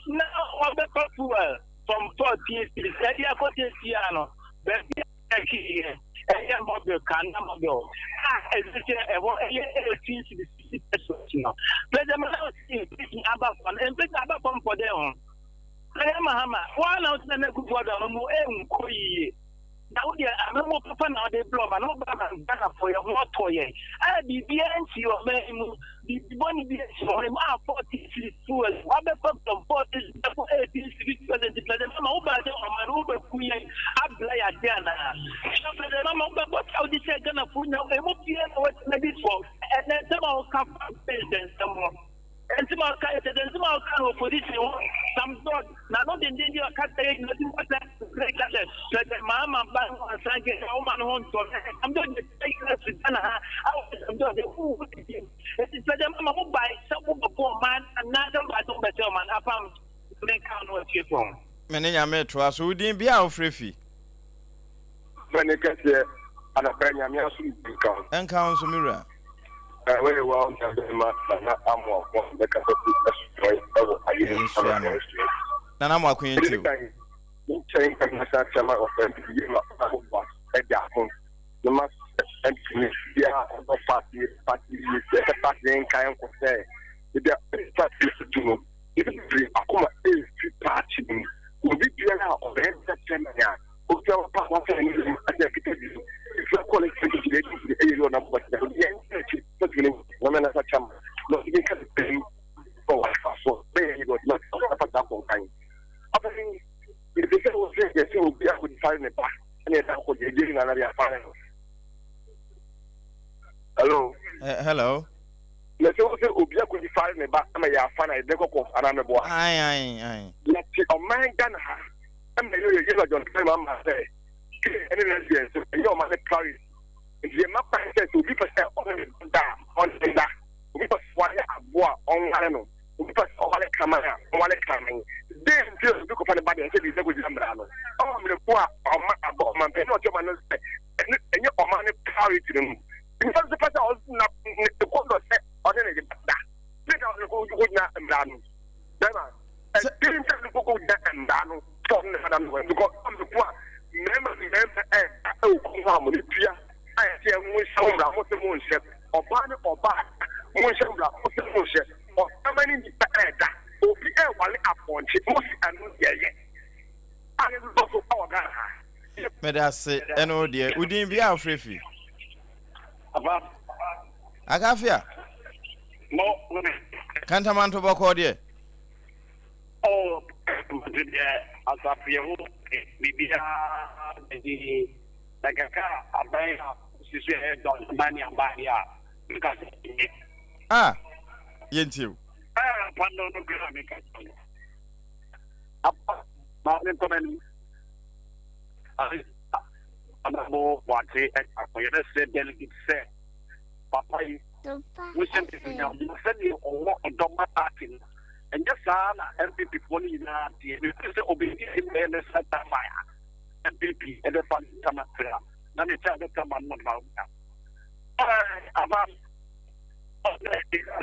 na wɔbɛfa fuel from 14 cedis ɛde akɔ sɛsi a no baabi a ɛkyeeɛ ɛyɛ mobile kana mobile a ɛsɛ sɛ ɛhɔ ɛyɛ 18 cedis 60 pesos no. President Mahama sɛ inflation aba fam, inflation aba fam fɔ dɛn ho? President Mahama, wɔn na wɔsɛ na Akufo Addo ama mu ɛnkɔ yie, na wo deɛ amammuo papa na wɔde brɛ ɔma na wɔba ma Ghanafoɔ yɛ ho ɔtɔ yɛn a biribiara nsi ɔman yi mu, biribi bɔne bi nsi ɔman yi mu a 40 cedis fuel wabɛfa from 40 cedis 18 cedis. President Mahama, wobaa sɛ ɔman no wobɛku yɛn abla yɛ ade anaa? Sɛ President Mahama wobɛbɔ sɛ wode sɛ Ghanafoɔ nya ɛmu biara na watumi adi soɔ. Ɛnɛ nsɛm a woka fa nsɛnsɛm ho, nsɛm a woka sɛ nsɛm a woka no opposition ho Sam George na no denden bi a ɔka sɛ yɛ nyina ti sɛ ka sɛ President Mahama ba no ansan kɛ sɛ woma no ho ntɔ. Sam George sɛ yɛ firi Ghana ha a wɔ Sam George wowu didi. Enti President Mahama mobae sɛ mobɛbɔ ɔman anaasɛ mobae sɛ mobɛsɛ ɔman apam menka no atiefo. Me ne Nyame toa so. Wo din, bea a wofrɛ fi? Bɛne kɛseɛ anapa Nyame asomdwie nka wo. Ɛnka wo nso me wura. Wei yɛ wa nua bɛrima Nana Amoako a mɛkasa fi Asutoe ɛwɔ Ayere Yɛnsua no. Nana Amoako yɛntie wo. Me nkyɛn nka na sa kyɛma ɔfɛ yie ma ɔboa ɛda ho na ma ɛntumi biara ɛbɔ party party yie sɛ ɛsɛ party ne nka nkɔ sɛ ebi a party tutu no ebi bebree akoma efi party no mu obi biara a ɔbɛyɛ sɛ chairman a obi a wɔpa wɔsɛ ne mu ɛsɛ kita bi efi akɔ ne sɛ gyina ebi gyina ɛyɛ yɛ ɔnam bɔ kyerɛ obi yɛn akyi sɛ ne na mɛ nasa chairman na ɔbi nka ne pɛn bɔ wɔ afa so bɛyɛ yɛ ɔdi na ɔfa da kɔnkan afei ebi sɛ wɔsɛ yɛ sɛ obi akɔdi sáré ne ba ɛna ɛda akɔ deɛ ɛgyina nyinaa na de afa ne no. Hello. Hello. Na sɛ wosɛ obi akɔdi fare ne ba ama yɛ afa na yɛde kɔkɔ anaa mɛboa. Ae ae ae. Yɛte ɔman Ghana ha ɛma yɛ yɛ yɛ John Dramani Mahama sɛ gay ɛne lesbian so ɛnyɛ ɔman ne priority. Nti yɛma kwan sɛ sɛ obi pɛ sɛ ɔne ne ba da a ɔne ne da. Obi pɛ sɛ ɔware aboa a ɔnware no. Obi pɛ sɛ ɔware kraman a ɔnware kraman. Dɛn nti na obi kɔfa ne ba deɛ ɛsɛ biribi akɔgyina mmara no? Ɔwɔ mmerɛ ko a ɔma abɔ ɔmampanin a ɔte ɔman no sɛ ɛno ɛnyɛ ɔman ne priority no no. Nipa nso pɛ sɛ ɔna ne kɔndɔ sɛ ɔne ne ba da. Dɛn na ɔne kɔgyina mmara no? Bɛrima, ɛdɛn nti na ɔne kɔgyina mmara no? Sɛ ɔno ne madam no because ɔmo ko a mmarima mmarima ɛɛda ɛwɔ kurom hɔ a mo ne tua a yɛsɛ yɛ mo nhyɛ mo mmra mo sɛ mo nhyɛ ɔbaa ne ɔbaa mo nhyɛ mmra mo sɛ mo nhyɛ ɔbɛma ne nipa ɛɛda obi ɛɛwale apɔnkye mo si ɛno deɛ yɛ a ne dodɔ so ɛwɔ Ghana ha. Meda ase ɛne wo deɛ wo din bia wofrɛ fi. Aba. Akafia. Mo. Kantamanto bɔkɔɔ deɛ. Oh, nti deɛ asafo yɛ ho biribiara bɛdi na kɛkɛ a aban a osi so yɛ dɔn man ne aban deɛ a meka sɛ ɛnyɛ. Ah, yɛntie o. Ah, pa no no kura meka sɛ no. Apa, ma me nkɔ m'anim. Honorable Boakye Ɛkako, yɛbɛsrɛ delegate sɛ papa yi wohyɛ no anuonyam na sɛdeɛ ɔwɔ ɔdɔ ma party no ɛnyɛ saa na NPP foɔ no nyinaa teɛ. Mefiri sɛ ɔbɛdi anim bɛyɛ national chairman a NPP ɛbɛfa ne ntama fira na ne kyɛ bɛka ma no ma no aba ɔsɛ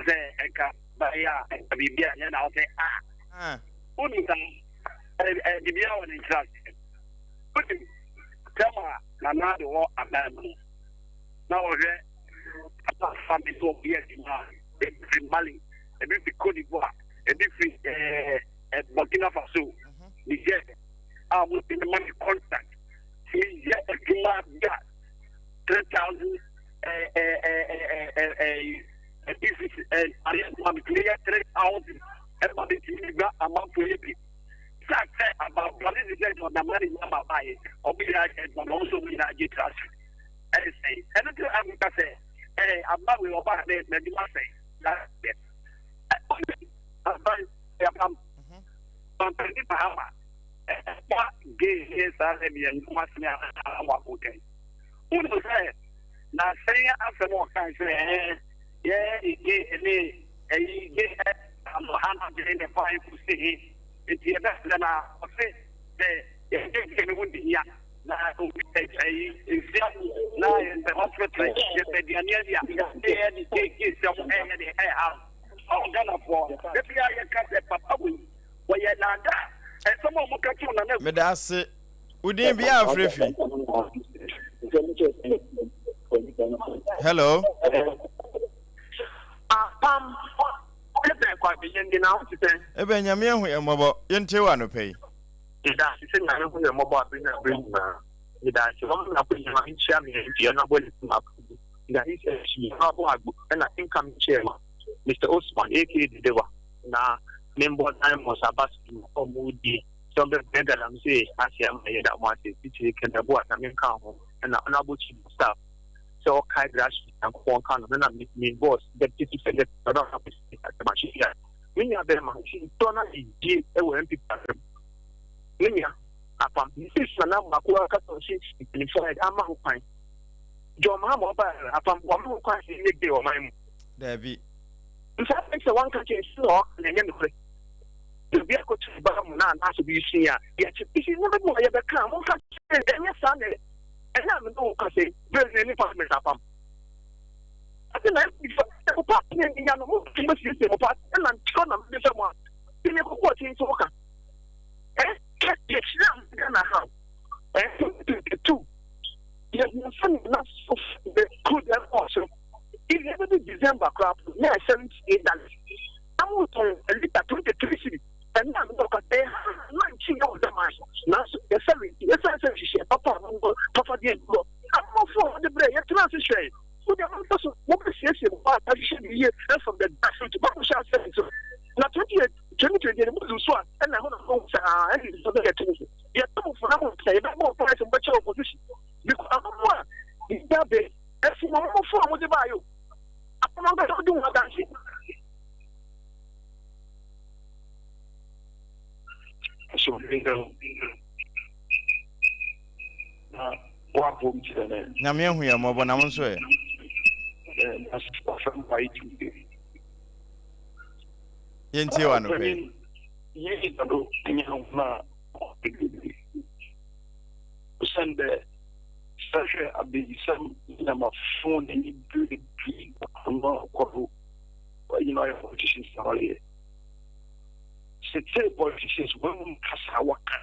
sɛ ɛka bɛyɛ a ɛka biribi a ɛnyɛ na ɔsɛ a wonim saa biribiara wɔ ne nkyerɛaseɛ. Wonim tɛm a Nana Addo wɔ aban mu no na wɔhwɛ papa fa bi sɛ wɔyɛ adwuma a ebi firi Mali, ebi firi Cote d'Ivoire, ebi firi ɛɛ Burkina Faso, Niger a wɔtumi ma ne contract tumi yɛ adwuma bi a 3000 ɛɛ ɛɛ pieces ɛɛ adeɛ adwuma bitumi yɛ 3000 ɛma bitumi ba amanfoɔ yɛ bi. Sɛ sɛ ababɔne te sɛ John Dramani Mahama baeɛ, wɔn nyinaa yɛ adwuma na wɔn nso wɔn nyinaa gye tra ase. Ɛne sɛn? Ɛno nti na meka sɛ ɛɛ aba wei ɔbaa ne n'adwuma sɛn na yɛ. Aban yɛpam mampanin Mahama ɛfa gay ne saa lesbian ho asɛm a wɔn akɔkɛn. Wonim sɛ na sɛn asɛm a ɔkae sɛ ɛɛ yɛ gay ne ɛyi gay ano ha na de ne fa kɔsi he nti yɛbɛsrɛ na ɔse sɛ yɛgye gay no ho di hia na obi ɛyi nsia na yɛsɛ hospital yɛsɛ aduane adi a na yɛde gay gay sɛm ɛyɛ de ɛha ɔwɔ Ghanafoɔ da biara yɛka sɛ papa wei wɔyɛ naadaa ɛsɛm a wɔka kyerɛ nana. Meda ase. Wo din bia afrɛ fi? Hello. Apam ebɛn Kwame yɛn na wo te sɛn? Ebɛn Nyame ahu yɛn mmɔbɔ yɛntie wo anɔpa yi. Meda ase sɛ Nyame hu yɛn mmɔbɔ abere ne abere nyinaa. Meda ase wama me akwanya ma menkyia me MP Honourable Etim Apoku na his SG Honourable Agbo ɛna incoming chairman Mister Osman aka Dedewa na membɔ Diamonds aba so dwuma a ɔmo die sɛ ɔmo bɛbrɛ galamsey ase ama yɛda mo ase titire Ken Aboah Nyame nka ho ɛna Honourable Chief of Staff sɛ ɔkae grassroots Nyankopɔn nka no no na me me boss deputy chief executive ɔno a ɔkɔsi asɛm ahye a me nua bɛrima nsuo no ayɛ yie wɔ NPP asɛm me nua apam ne sisi na na mako akasa ɔsi mpanyinfoɔ ayɛ ama ho kwan John Mahama ɔba apam wɔn ho kwan sɛ ɛnyɛ gay ɔman mu. Daabi. Nsa sɛ wanka kyɛn si na ɔka na ɛnyɛ nokorɛ. Obi akɔto ne ba mu na anaasɛ obi sua a, yɛkye. Nti nneɛma bi wɔ hɔ yɛbɛka a, monka kyerɛ yɛn. Ɛnyɛ saa na ɛnyɛ a me ne wo kasa yi, berɛ ne ne parliament apam. Ate na sɛ mo party no anya no, mobɛtumi asiesie mo party ɛna ntorɔ na mede sɛ mo a, de me kɔkɔ akyi nso woka. Ɛ, yɛkyerɛ a Ghana ha o. Ɛ, 2022, yɛhu sɛ na so the crude ɛkɔɔ soro. Even ɛbɛdu December koraa po, na ɛyɛ $78. Na motɔn lita 23 cedi. Ɛno a mede ɔka sɛ ha na nkyi yɛ wɔ dɛm aso. Nanso yɛsɛre nti, ɛsiane sɛ nhyehyɛe papa a mowɔ papa de agu hɔ, amamfo a wɔde brɛɛ yɛtenaa ase hwɛe. Mo deɛ monkɔ so, mobɛsiesie mo ho ahyehyɛ no yie from the grassroots. Bible hyɛ aseɛ nso na 2020 no modu so a ɛna ɛhɔ na mobɛhu sɛ aa ɛne nso bɛyɛ tumi so. Yɛtɔ mo fo na mo sɛ yɛbɛbɔ mpaeɛ sɛ mobɛkyɛ opposition because amamfo a nnipa bɛ ɛfo amamfo a mode baayɛ o. Apam ankasa wodi ho adanse. Na woabom kyerɛ me. Nyame ahu yɛn mmɔbɔ na wo nso ɛ? Yɛntie wo anɔpa yi. Osiandɛ sɛ ehwɛ abayisɛm nye nyamafo n'enyi ber pii na ɔkɔ do, hɔn nyina ɔyɛ politicians na wɔreyɛ. Setsei politicians hɔn mu kasa a wɔkã.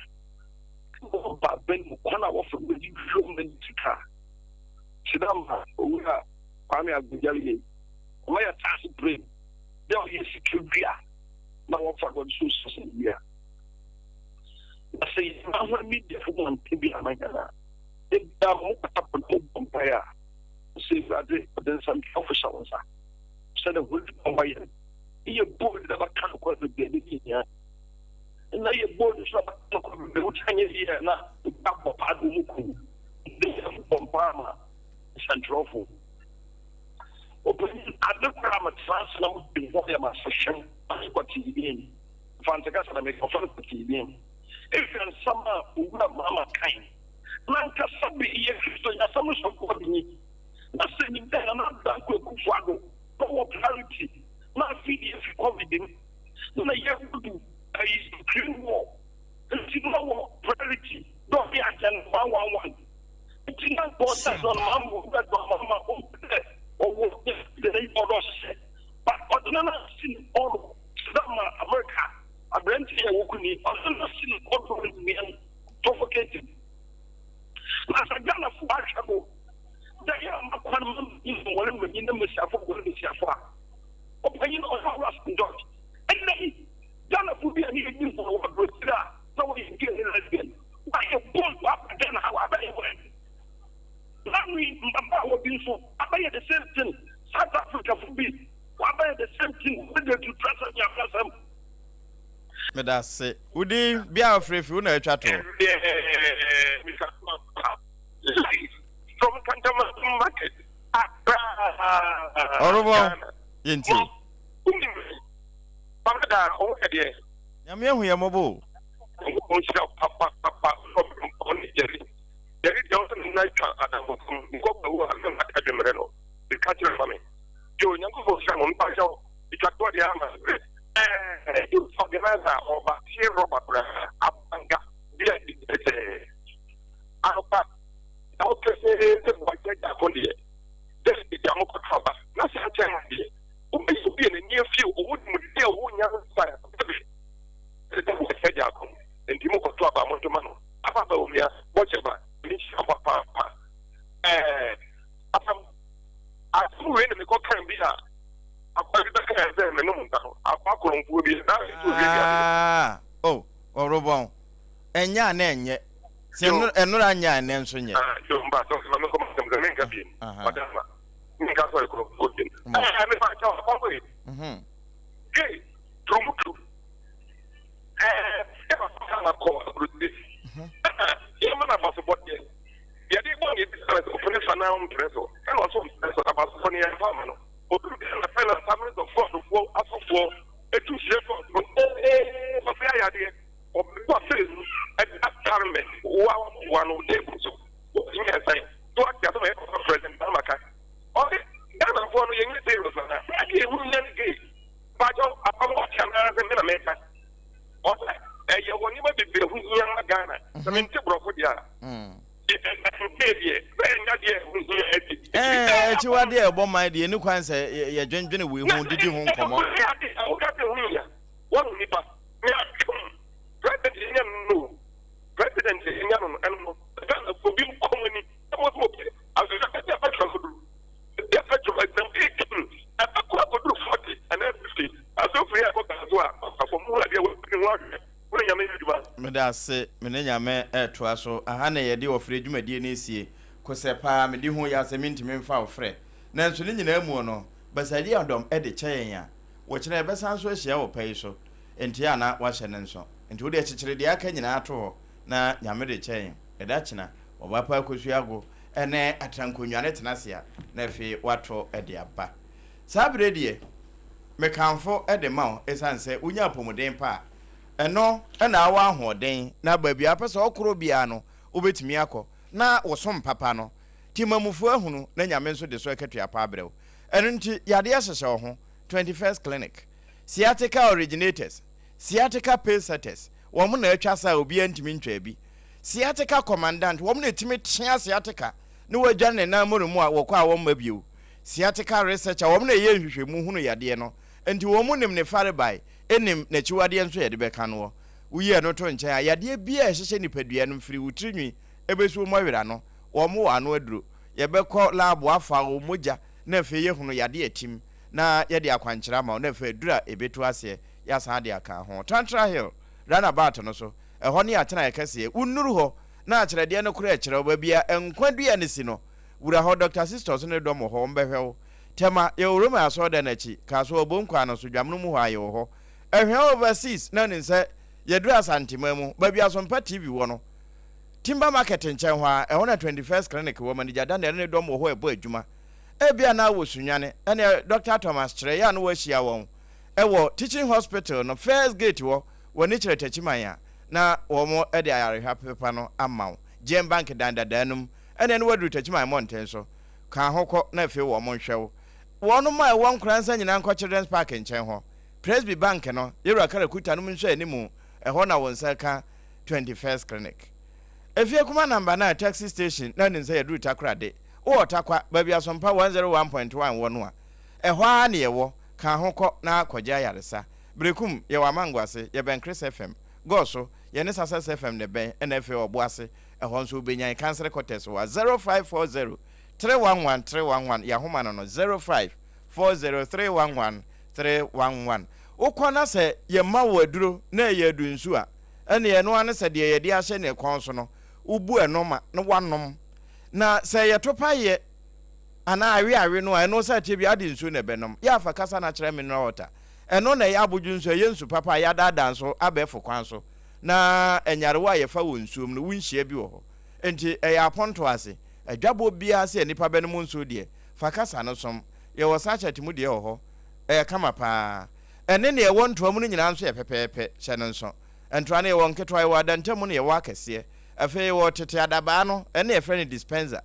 Wɔba aban mu kwan a wɔfa do dze hwehwɛ ɔman yi sika a, tse dɛ ma Owura Kwame Agbodza reyɛ yi, wɔyɛ tax brain dɛ ɔyɛ sika wia na wɔfa do wɔdze sɔ wia. Na sɛ yɛma hɔn mediafo hɔn bi ama hɛn a, da biara wɔkɔta po na wɔbɔ mpae a, wɔsɛ Ewuradze ɔdze nsɛnkyerɛwfo hyɛ wo nsa. Osiandɛ hɔn edwuma a wɔyɛ no, eyɛ bold dɛ bɛka nokwar beebi a ebedzi hia. Nna eyɛ bold so dɛ bɛka nokwar beebi a wotsi annyɛ yie a na obi abɔ paa do wɔn ku wo. Mediafo bɔ mpaa ma nsɛnkyerɛwfo. Ɔpanyin, adze kor a metsena ase na modwen ho yɛ m'asehwe kwatee bi. Mfantse kasa na meka, wɔfrɛ no kwatee bi. Ehwɛ nsɛm a Owura Mahama kae, nankasa bi yɛ Kristonyi asɛm no sɔ God nyi, na sɛ nyim dɛ Nana Addo Dankwa Akufo-Addo na ɔwɔ priority na afei de efi Covid mu na yɛrodu ayi Ukraine war ntsi na ɔwɔ priority dɛ ɔyɛ agenda 111 ntsi na nka ɔsɛ John Mahama Owura John Mahama ohu dɛ ɔwɔ dɛ n'enyi ɔwɔ dɛ ɔhyehyɛ but ɔdze no n'ase no ɔro tse dɛ ma America Aberantsɛ yi a woku no yi, ɔno na si no ɔdɔ no nua no suffocating. Na sɛ Ghanafo ahwɛ do dɛ yɛmma kwan ma mbanyin nwar mbanyin na mbasiafo nwar mbasiafo a, ɔpanyin ɔyɛ Owura Sam George. Ndɛ yi, Ghanafo bi a na yenyim hɔn wɔ aborɔkyir a na wɔyɛ gay nye lesbian, wɔayɛ bold wɔaba Ghana ha wɔabɛyɛ wedding. N'ano yi, mbabaawa bi so abɛyɛ the same thing, South Africafo bi wɔabɛyɛ the same thing, wɔdze etutrasɛm nye abrasɛm. Meda ase. Wo din, bia a wofrɛ fi, wo na atwa toɔ. Ɛndeɛ Mister Kwame live from Kantamanto market Accra Ɔrobɔ, Ghana. yɛntie wo. Wonim me Papa daa wo ho yɛ deɛ. Nyame ahu yɛn mmɔbɔ o. Nyankopɔn nhyira wo papa papa ɔbrɛmpɔn ne Jerry Jerry deɛ ɔsɛ ne nan twa adamfofam nkɔ kwawu a na maka dwemmerɛ no meka kyerɛ ma me yo Nyankopɔn nhyira mo mepakyɛw etwa toɔ deɛ ama berɛ Ɛɛ youth organizer a ɔba tie rɔba koraa abanga bi a di pɛsɛɛ anɔpa na wopɛ sɛ sɛ boakyɛ gyako deɛ delegate a mokɔto aba na saa kyɛn deɛ wobɛyɛ obi a n'ani afi ɔwɔ nimdeɛ a ɔwɔ nyansa bɛbɛ sɛ sɛ boakyɛ gyako nti mokɔto aba monto ma no aba ba omia bɔkyɛ ba ne hyira papaapa ɛɛ asɛm asɛm wei na mekɔ kan bi a Akoa bi bɛkae sɛ, Menom nsa no, akoa korɔmfoɔ bi, na ɛsɛ owie wiase no. Ah, oh, ɔrobɔn. Ɛnyɛ a na ɛnyɛ. Sɛ Yo. ɛnora nyɛ a ɛnɛ nso nyɛ. Ah, yo, mba sɛ ma menkɔ m'asɛm sɛ menka biem. Aha. Ɔdama. Menka sɛ ɔyɛ korɔmfoɔ biem. Mo. Ɛɛ, mepa kyɛw, akɔmfo yi. Mhm. Gay, turumutu. Ɛɛ, yɛ papa Ghana kɔ aburokyire. Ɛna yɛma no abasobɔdeɛ. Yɛde bɔ ne bisa no sɛ ɔpene so anaa ɔmpene so. Ɛna ɔsɛ ɔmpene so, abasobɔ no yɛmfa ama no. Odu Ghana pɛ na Assemblies of God foɔ asɔfoɔ tu hyire kɔ soro oo papa yi ayɛ adeɛ ɔbɛto afei no ɛda parliament wa wa no table so ɔtumi yɛ sɛn so ate asɛm a yɛ papa president Mahama ka ɔse Ghana foɔ no yɛnyɛ serious anaa adeɛ ɛhu nya ne gay mpakyɛw apam ɔte anaa sɛ me na meka ɔsɛ ɛyɛ wɔ nneɛma bebree ho hia ma Ghana sɛ mente borɔfo deɛ a Akyiwadeɛ a ɛbɔ man deɛ ɛni kwan sɛ yɛdwendwene wei ho didi ho nkɔmmɔ. Meda ase, me ne Nyame retoa so. Aha na yɛde ɔfrɛ dwumadie no resie. Kosɛ paa, medi ho yaw sɛ mentumi mfa wo frɛ. Nanso ne nyinaa muo no, Basaria dɔm de kyɛ yɛn a, wɔkyena yɛbɛsan nso ahyia wɔ pa yi so. Enti a na wahyɛ no nso. Enti wodeɛ kyekyere deɛ aka nyinaa to hɔ na Nyame de kyɛ yɛn. Ɛda kyena, wɔba pa akosua ago ne atrankonnwa ne tenase a, na afei wato de aba. Saa berɛ deɛ, mekamfo de ma wo ɛsiane sɛ wonya apɔmuden pa a, ɛno na awɔ ahoɔden na baabi a wopɛ sɛ ɔkorɔ biara no, wobɛtumi akɔ na wo som papa no Temamufoɔ ahunu na Nyame nso de so akatua pa abrɛ wo. Ɛno nti, yadeɛ hyehyɛ wo ho, 21st Clinic, Sciatica Originators, Sciatica Pacesetters, wɔn na atwa sa a obiara ntumi ntwaa bi. Sciatica Commandant, wɔn na ɛtumi tea sciatica na wɔadwane ne nan mmɔre mu a wɔkɔ a wɔmma bio. Sciatica Researcher, wɔn na ɛyɛ nhwehwɛmu hunu yadeɛ no, nti wɔn nim ne farebae, nim n'akyiwadeɛ nso a yɛde bɛka noɔ. Woyi ɛno to nkyɛn a, yadeɛ biara a ɛhyehyɛ nipadua no mfiri wo tirinwi ɛbɛsi wo mmɔwerɛ ano, wɔn wɔ ano aduro. Yɛbɛkɔ lab afa wo mogya na afei yɛahunu yadeɛ a ɛtim na yɛde akwankyerɛ ama wo na afei aduro a ɛbɛtu aseɛ yɛasan de aka ho. Tantra Hill runabout no so, ɛhɔ ne atenaeɛ kɛseɛ. Wonnuru hɔ na akyerɛdeɛ no koraa ɛkyerɛ wo baabi a nkwa dua no si no. Wura hɔ, Dɔkta Sisters ne dɔm wɔ hɔ, wɔbɛhwɛ wo. Tema, yɛwɔ Roman asɔredan no akyi, Kasoa, Obon kwan no so, Dwamono mu hɔ ara yɛwɔ hɔ. Ɛhwɛ overseas na nim sɛ yɛduru Asanteman mu, baabi Asompa TV wɔ no, Timber Market nkyɛn hɔ ara, ɛhɔ na 21st Clinic wɔ, Manager Daniel ne ne dɔm wɔ hɔ ɛbɔ adwuma. Ebia na wɔ Sunyani, ɛneɛ Dɔkta Thomas kyerɛ yɛ a na wahyia wɔn wɔ Teaching Hospital no first gate hɔ, w'ani kyerɛ Takyiman a, na wɔn de ayarehwɛ pepa no ama wo. GM Bank dan dadaa no mu, ɛneɛ na waduru Takyiman mmɔnten so. Ka ho kɔ na afei wɔn nhwɛ wo. Wɔnom a ɛwɔ Nkoransa nyinaa nkɔ Children's Park nkyɛn hɔ. Presby Bank no, Yɛwura Karakuta nom nhwɛ animu, ɛhɔ na wo nsa ka 21st Clinic. Efie Kuma Number 9 Taxi Station na nim sɛ yɛduru Takoradi. Wowɔ Tarkwa, baabi Asompa 101.1 wɔ no a, ɛhɔ ara na yɛwɔ. Ka ho kɔ na kɔgye ayaresa. Berekum, yɛwɔ Amango ase, yɛbɛn Chris FM. Gɔɔ so, yɛne Success FM na ɛbɛn, ɛna afei Ɔbo ase, ɛhɔ nso wobɛnya yɛn Kansere Quarters wɔ a 0540 311 311, yɛn ahoma no no 0540 311 311. Wokɔ na sɛ yɛma wo aduro na ɛyɛ adunsu a, ɛneɛ ɛno ara ne sɛ deɛ yɛde ahyɛ ne kɔn so no, wobu ɛno ma na woanom. Na sɛ ɛyɛ topaeɛ anaa aweawe no a, ɛno sɛ ɛteɛ biara wode nsuo na ɛbɛnom. Yɛ afa kasa no akyerɛ mineral water. Ɛno na ɛyɛ abodwo nsuo, ɛyɛ nsu papa a yɛadaadaa nso abɛɛfo kwan so. Na nyarewa a yɛfa wɔ nsuom no, wonhyia bi wɔ hɔ. Enti ɛyɛ apontoɔ ase. Adwabɔ biara sɛ nnipa bɛnom nsuo deɛ, fa kasa no som. Yɛwɔ sachet mu deɛ wɔ hɔ. Ɛyɛ kama pa ara. Ɛne nea ɛwɔ ntoa mu no nyinaa nso yɛ pɛpɛɛpɛ. Hyɛ no nso. Ntoa no, yɛwɔ nketewa, yɛwɔ adantamu na yɛwɔ akɛseɛ. Afei yɛwɔ tete adabaa no, ɛno na yɛfrɛ no dispenser.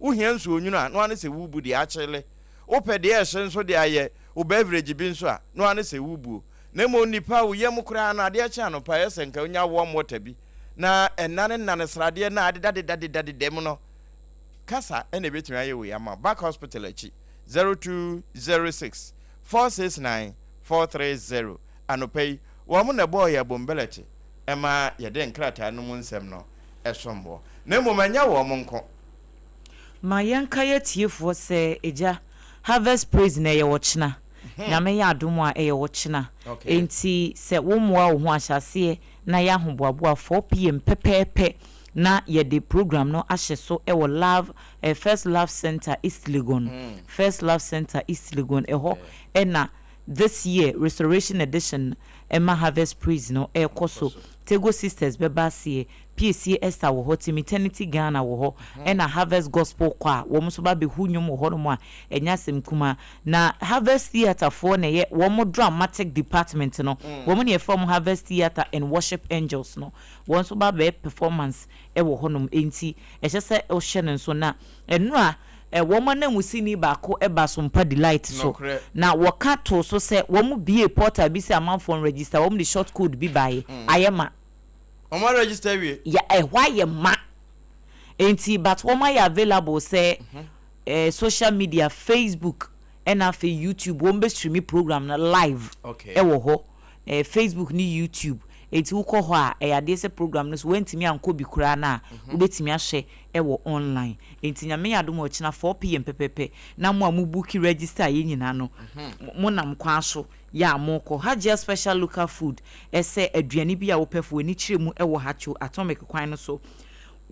Wohia nsuo nwunu a, no ara ne sɛ worebu deɛ akyele. Wopɛ deɛ ɛhye nso de ayɛ wo beverage bi nso a, no ara ne sɛ worebuo. Na mmom nnipa, wo yam koraa no, adeɛ kye anɔpa a, ɛyɛ sɛ nka wonya warm water bi na ɛnanenane sradeɛ no a adedadedadedadeda mu no. Kasa na ɛbɛtumi ayɛ wei ama wo. Back Hospital akyi, 0206 469 430. Anɔpa yi, wɔn na ɛbɔɔ yɛn abombɛlɛte ma yɛde nkrataa no mu nsɛm no som wɔ. Na mmom ɛnyɛ wɔn nko. Ma yɛnkae atiefoɔ sɛ agya Harvest Praise no ɛyɛ ɔkyena. Nyame yɛ adom a ɛyɛ ɔkyena. Enti sɛ wo mmoa wo ho ahyɛaseɛ na yɛ ahoboaboa 4pm pɛpɛɛpɛ na yɛde program no ahyɛ so wɔ Love eh, First Love Centre East Legon. First Love Centre East Legon ɛhɔ na this year Restoration Edition ɛma Harvest Praise no ɛrekɔ so. Tego Sisters bɛba aseɛ, Piesie Esther wɔ hɔ, Team Eternity Ghana wɔ hɔ, ɛna Harvest Gospel Choir wɔn nso ba abɛhu nnwom wɔ hɔnom a ɛnyɛ asɛm kumaa. Na Harvest Theatre foɔ na ɛyɛ wɔn dramatic department no, wɔn na yɛfrɛ wɔn Harvest Theatre and Worship Angels no, wɔn nso ba abɛyɛ performance wɔ hɔnom. Enti ɛhyɛ sɛ wohyɛ no nso. Na nnora wɔn ananmusini baako ba Sompa Delight so, na wɔka too so sɛ wɔn buee portal bi sɛ amanfoɔ nregister, wɔn de short code bi baeɛ, ayɛ ma. Wɔn aregister awie? Ya, ɛhɔ ayɛ ma. Enti but wɔn ayɛ available sɛ eh, social media, Facebook ɛna afei YouTube, wɔn bɛ stream program no live ɛwɔ hɔ. Eh, Facebook ne YouTube. Enti wokɔ hɔ a, ɛyɛ adeɛ sɛ program no so woantumi ankɔ bi koraa no a, wobɛtumi ahwɛ ɛwɔ online. Enti Nyame yɛ adom a ɔkyena 4pm pɛpɛpɛ na mo a mo booki register yɛ nyinaa no, mo nam kwan so yɛ a mokɔ. Hajia Special Local Food, ɛsɛ aduane bi a wopɛ fa w'ani kyerɛ mu ɛwɔ Hacho Atomic kwan no so.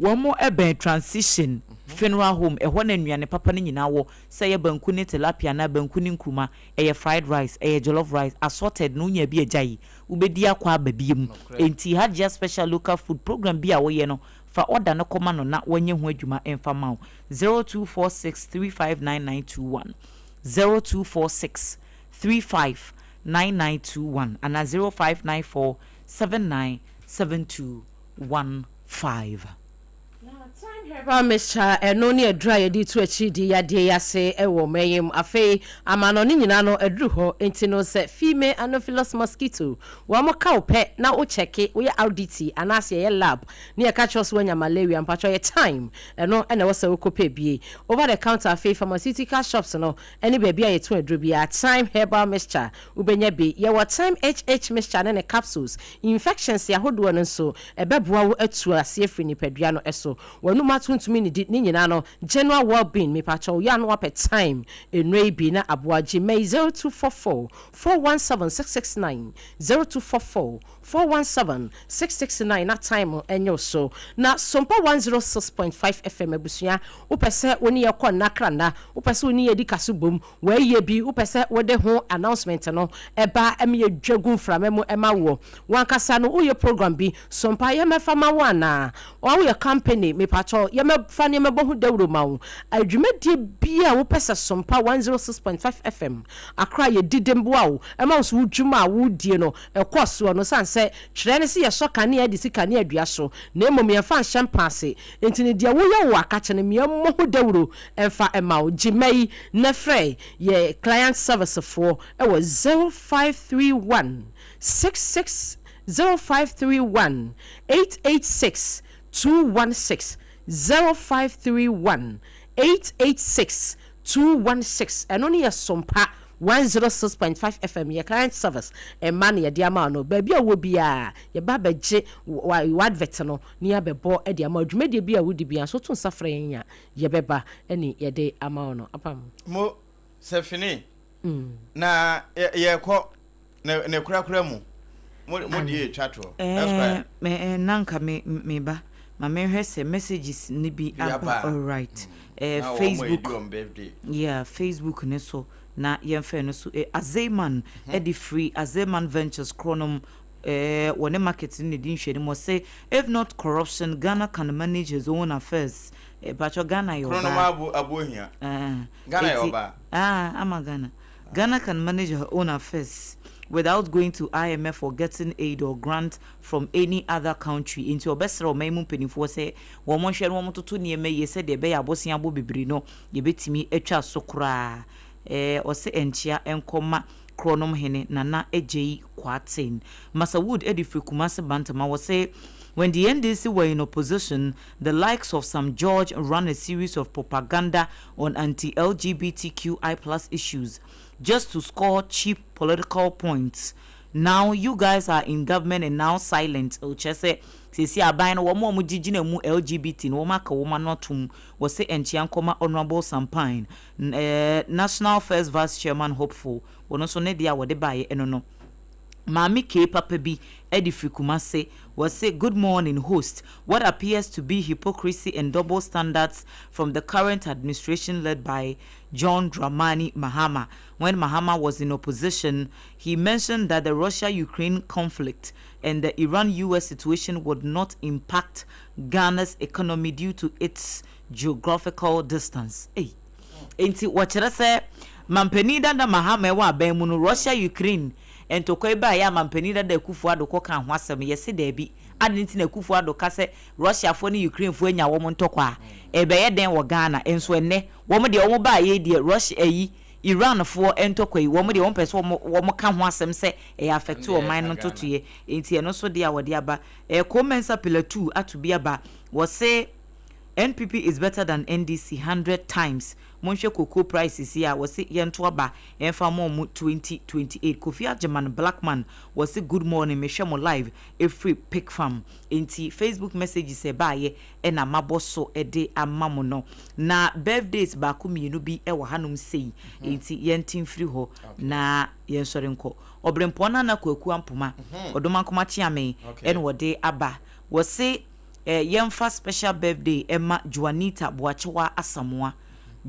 Wɔn bɛn Transition Funeral Home, ɛhɔ na nnuane papa no nyinaa wɔ, sɛ ɛyɛ banku ne tilapia anaa banku ne nkruma, ɛyɛ fried rice, ɛyɛ jollof rice, assorted no wonya bi a gyae, wobɛdi akɔ aba biom. Enti Hajia Special Local Food program bi a woyɛ no, fa order no kɔma no na wanyɛ ho adwuma mfa ma wo. 0246359921, 0246359921 anaa 0594797215. Na time. Thyme herbal mixture, ɛno ne aduru a yɛde tu akyiri di yadeɛ yi ase wɔ ɔman yi mu. Afei amanɔne nyinaa no aduru hɔ, nti no sɛ female anopheles mosquito wɔn ka wo pɛ na wo kyɛke, woyɛ RDT anaasɛ yɛyɛ lab ne yɛka kyerɛ wo sɛ woanya malaria, mpakyɛw yɛ thyme, ɛno na ɛwɔ sɛ wokɔ pɛ bie. Over the counter afei pharmaceutical shops no ne baabi a yɛtɔn aduro biara, thyme herbal mixture wobɛnya bi. Yɛwɔ thyme HH mixture ne ne capsules. Infections ahodoɔ no nso, ɛbɛboa wo atu aseɛ firi nipadua no so. W'anum ato ntumi nnidi, ne nyinaa no, general well-being, mepakyɛw, yɛ a na woapɛ thyme nnuro yi bi na aboa. Gye ma yi 0244 417 669, 0244 417 669 na thyme nyɛ wo so. Na Sompa 106.5 FM abusua, wopɛ sɛ wo ne yɛ kɔ nna kra nna, wopɛ sɛ wo ne yɛ di kaso bom, W'ayɛ bi, wopɛ sɛ wode ho announcement no ba ma yɛdwa gu mframa mu ma woɔ. W'ankasa no woyɛ program bi, so mpa yɛmmɛfa ma wo anaa? Or woyɛ company, mepakyɛw yɛmmɛfa na yɛmmɛbɔ ho dawuro ma wo. Dwumadie biara a wopɛ sɛ Sompa 106.5 FM Accra yɛdi de boa wo ma wo so wo dwuma a wodie no kɔ soɔ no, sane sɛ twerɛ ne sɛ yɛsɔ kanea de si kanea dua so na mmom yɛmfa nhyɛ mpa ase nti no deɛ woyɛ wɔ akakye no meɛmmɔ ho dawuro mfa mma wo. Gye mma yi na frɛ yɛ client service foɔ wɔ 0531 66 0531 886 216 0531 886 216 ɛno ne yɛ Sompa 106.5 FM yɛ client service mma na yɛde ama wo no. Baabi a wowɔ biara yɛba abɛgye w'advert no na yɛabɛbɔ de ama wo. Dwumadie biara a wodi biara nso woto nsa frɛ yɛn a yɛbɛba ne yɛde ama wo no. Apam. Mo sɛ fini na yɛkɔ ne ne korakora mu mo mo deɛ etwa toɔ. Ɛɛ mɛ na nka me me ba ma menhwɛ sɛ messages no bi aba alright ɛɛ Facebook yeah Facebook ne so na yɛmfɛ no so eh, Azeman ɛde firi Azeman Ventures korɔnom eh, wɔne market no na ɛdi nhwɛanim. Wɔse if not corruption, Ghana can manage his own affairs. Eh, patrɔ Ghana yɛ ɔbaa. Kronom abo abo hia. Ah, Ghana yɛ ɔbaa. Ah, ama Ghana. Ghana can manage her own affairs without going to IMF or getting aid or grant from any other country. Nti ɔbɛsrɛ ɔman mu mpanimfoɔ sɛ wɔn nhwɛ na wɔn toto nneɛma yie sɛdeɛ ɛbɛyɛ abosea abɔ bebree no yɛbɛtumi atwa so koraa. Eh, ɔse ɛnkyea ɛnkɔ ma Kronom hene Nana Adjei Kwarteng. Massa Wood de firi Kumasi Bantama, wɔse, When the NDC were in opposition, the likes of Sam George ran a series of propaganda on anti-LGBTQI plus issues just to score cheap political points. Now you guys are in government and now silent. Oh, kyerɛ sɛ seesei aban no wɔn a wɔgye gyina mu LGBT no wɔn aka wɔn ano atom. Wɔse ɛnkyea nkɔma Honourable Sampine, eh, National First Vice Chairman hopeful. Wɔn nso ne deɛ a wɔde baeɛ ɛno no. Maame Kay papa bi de firi Kumase, wɔse good morning host, what appears to be hypocrisy and double standards from the current administration led by John Dramani Mahama. When Mahama was in opposition, he mentioned that the Russia-Ukraine conflict and the Iran-US situation would not impact Ghana's economy due to its geographical distance. Ei! Enti wɔkyerɛ sɛ Mampanin dada Mahama ɛwɔ aban mu no, Russia Ukraine ntɔkwa yi baeɛ a Mampanin dada Akufo Addo kɔ kaa ho asɛm no, yɛse daabi. Adɛn nti na Akufo Addo ka sɛ Russiafoɔ ne Ukrainefoɔ anya wɔn ntɔkwa a, ɛrebɛyɛ dɛn wɔ Ghana? Nso ɛnnɛ, wɔn deɛ wɔn baeɛ yi deɛ Russia ayi Iranfoɔ ntɔkwa yi, wɔn deɛ wɔn pɛ sɛ wɔn wɔn ka ho asɛm sɛ ɛyɛ affect ɔman no ntotoeɛ. Enti ɛno nso deɛ a wɔde aba. Ɛɛ Ko Mensah Pillar 2 ato bi aba. Wɔse. NPP is better than NDC hundred times monhwɛ cocoa prices yi a wɔse yɛnto aba ɛnfa mma ɔmo 2028 Kofi Agyeman Blackman wɔse good morning mehwɛ mo live ɛfiri Pick Farm enti Facebook messages ɛbaayɛ ɛna mabɔ so de ama mo no na birthdays baako mmienu bi ɛwɔ hanom sei enti yɛnte mfiri hɔ na yɛnsɔre nkɔ Ɔbrempɔn Nana Kwaku Ampoma Ɔdomankoma Kyeame ɛna wɔde aba wɔse Eh yɛnfa special birthday ɛma Joanita Boakyewaa Asamoah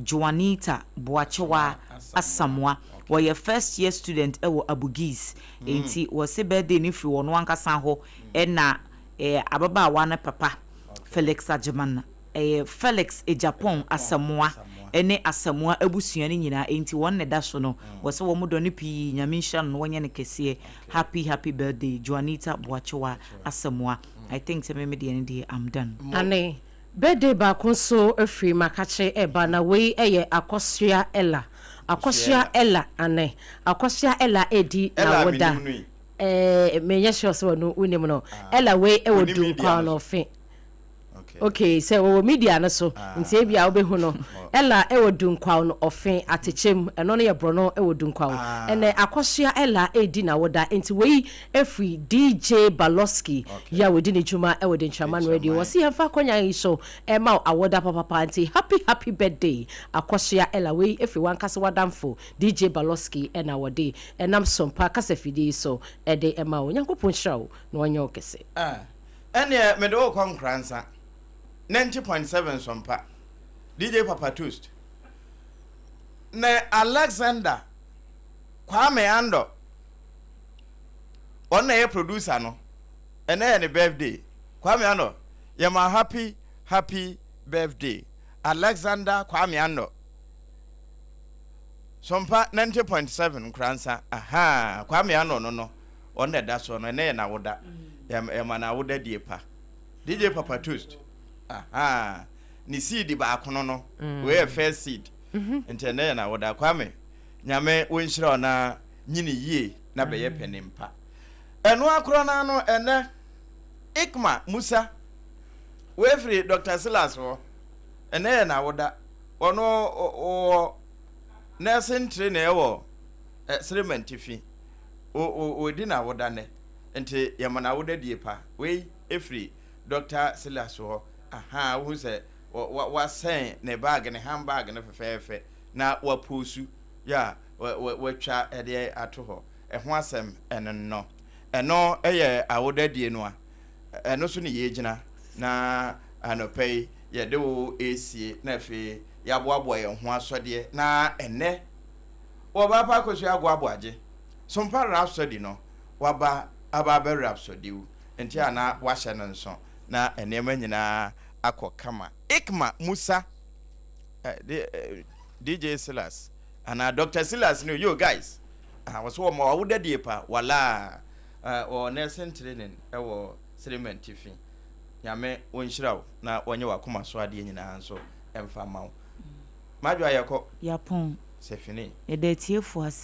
Joanita Boakyewaa Asamoah Wɔyɛ first year student ɛwɔ Abugis Enti wɔse birthday no firi ɔno ankasa hɔ ɛna eh ababaawa no papa Felix Agyeman ɛyɛ Felix Agyapong Asamoah ɛne Asamoah abusua no nyinaa enti wɔn na ɛda so no Wɔse wɔn dɔ no pii Nyame nhyira no na wɔnyɛ no kɛseɛ Happy happy birthday Joanita Boakyewaa Asamoah I think sɛ me me deɛ no deɛ I'm done. Ane. Birthday baako nso firi Makakye reba na wei yɛ Akosua Ella. Akosua Ella ane. Akosua Ella redi n'awoda. Ɛɛ menyɛ sure sɛ ɔno wonim no. Ella wei wɔ Dunkwa no fe. Okay, sɛ wɔwɔ media no so ah. nti ebi a wobɛhu no. Ella wɔ Dunkwa no ɔfe atekyem ɛno no yɛ borɔno wɔ Dunkwa. Ah. Ɛnɛ Akosua Ella redi n'awoda nti wei Ɛfiri DJ Balosky yi a wadi ne dwuma wɔ Denkyiraman Radio. Wɔse yɛmfa akwanya yi so mma wo awoda papapa nti happy happy birthday Akɔsoa Ella. Wei ɛfiri w'ankasa w'adamfo DJ Balosky na wɔde nam Sompa kasafidie yi so de ma wo. Nyankopɔn nhyira wo na ɔnyɛ wo kɛse. Ah ɛneɛ mede wo kɔ Nkoransa 90.7 Sompa DJ Papa Toast ne Alexander Kwame Andor. Ɔno na ɛyɛ producer no. Ɛnɛ yɛ ne birthday. Kwame Anor, yɛma happy happy birthday. Alexander Kwame Anor. Sompa 90.7 Nkoransa. Aha, Kwame Anor no no. Ɔno na ɛda soɔ no. Ɛnɛ yɛ n'awoda. Yɛma n'awoda die pa. DJ Papa Toast. Aha. Ne seed baako no no. Wei yɛ first seed. Nti ɛnɛ yɛ n'awoda. Kwame, Nyame wo nhyira wo na nyini yie na bɛyɛ panin pa. Ɛno ara korɔ no ara no ɛnɛ Ikma Musa wei firi Doctor Silas hɔ ɛnɛ yɛ n'awoda ɔno wɔ nursing training ɛwɔ Seremantifi ɔdi n'awoda nɛ nti yɛma n'awoda die pa wei ɛfiri Doctor Silas hɔ ahaa wohu sɛ wasɛn ne bag ne handbag no fɛfɛɛfɛ na waposu yɛ a watwa de ato hɔ. Ɛho asɛm ɛno no. Ɛno yɛ awodadie no a ɛno so ne yɛgyina na anɔpa yi yɛde wo resie na afei yɛaboaboa yɛn ho asɔdeɛ na ɛnnɛ wɔba apa akɔsua ago aboagye Sompa Rhapsody no waba aba abɛ Rhapsody wo nti a na wahyɛ no nso na nneɛma nyinaa akɔ kama. Ikma Musa DJ Silas anaa Doctor Silas no yo guys ah wɔsɛ wɔma wawoda die pa walaa wɔ nursing training wɔ Seremantifi Nyame wɔnhyira wo na wɔnyɛ wakoma so adeɛ nyinaa nso ɛmfa ma wo madwo ayɛkɔ Yapɔn. Sɛ fini. Yɛda atiefoɔ ase.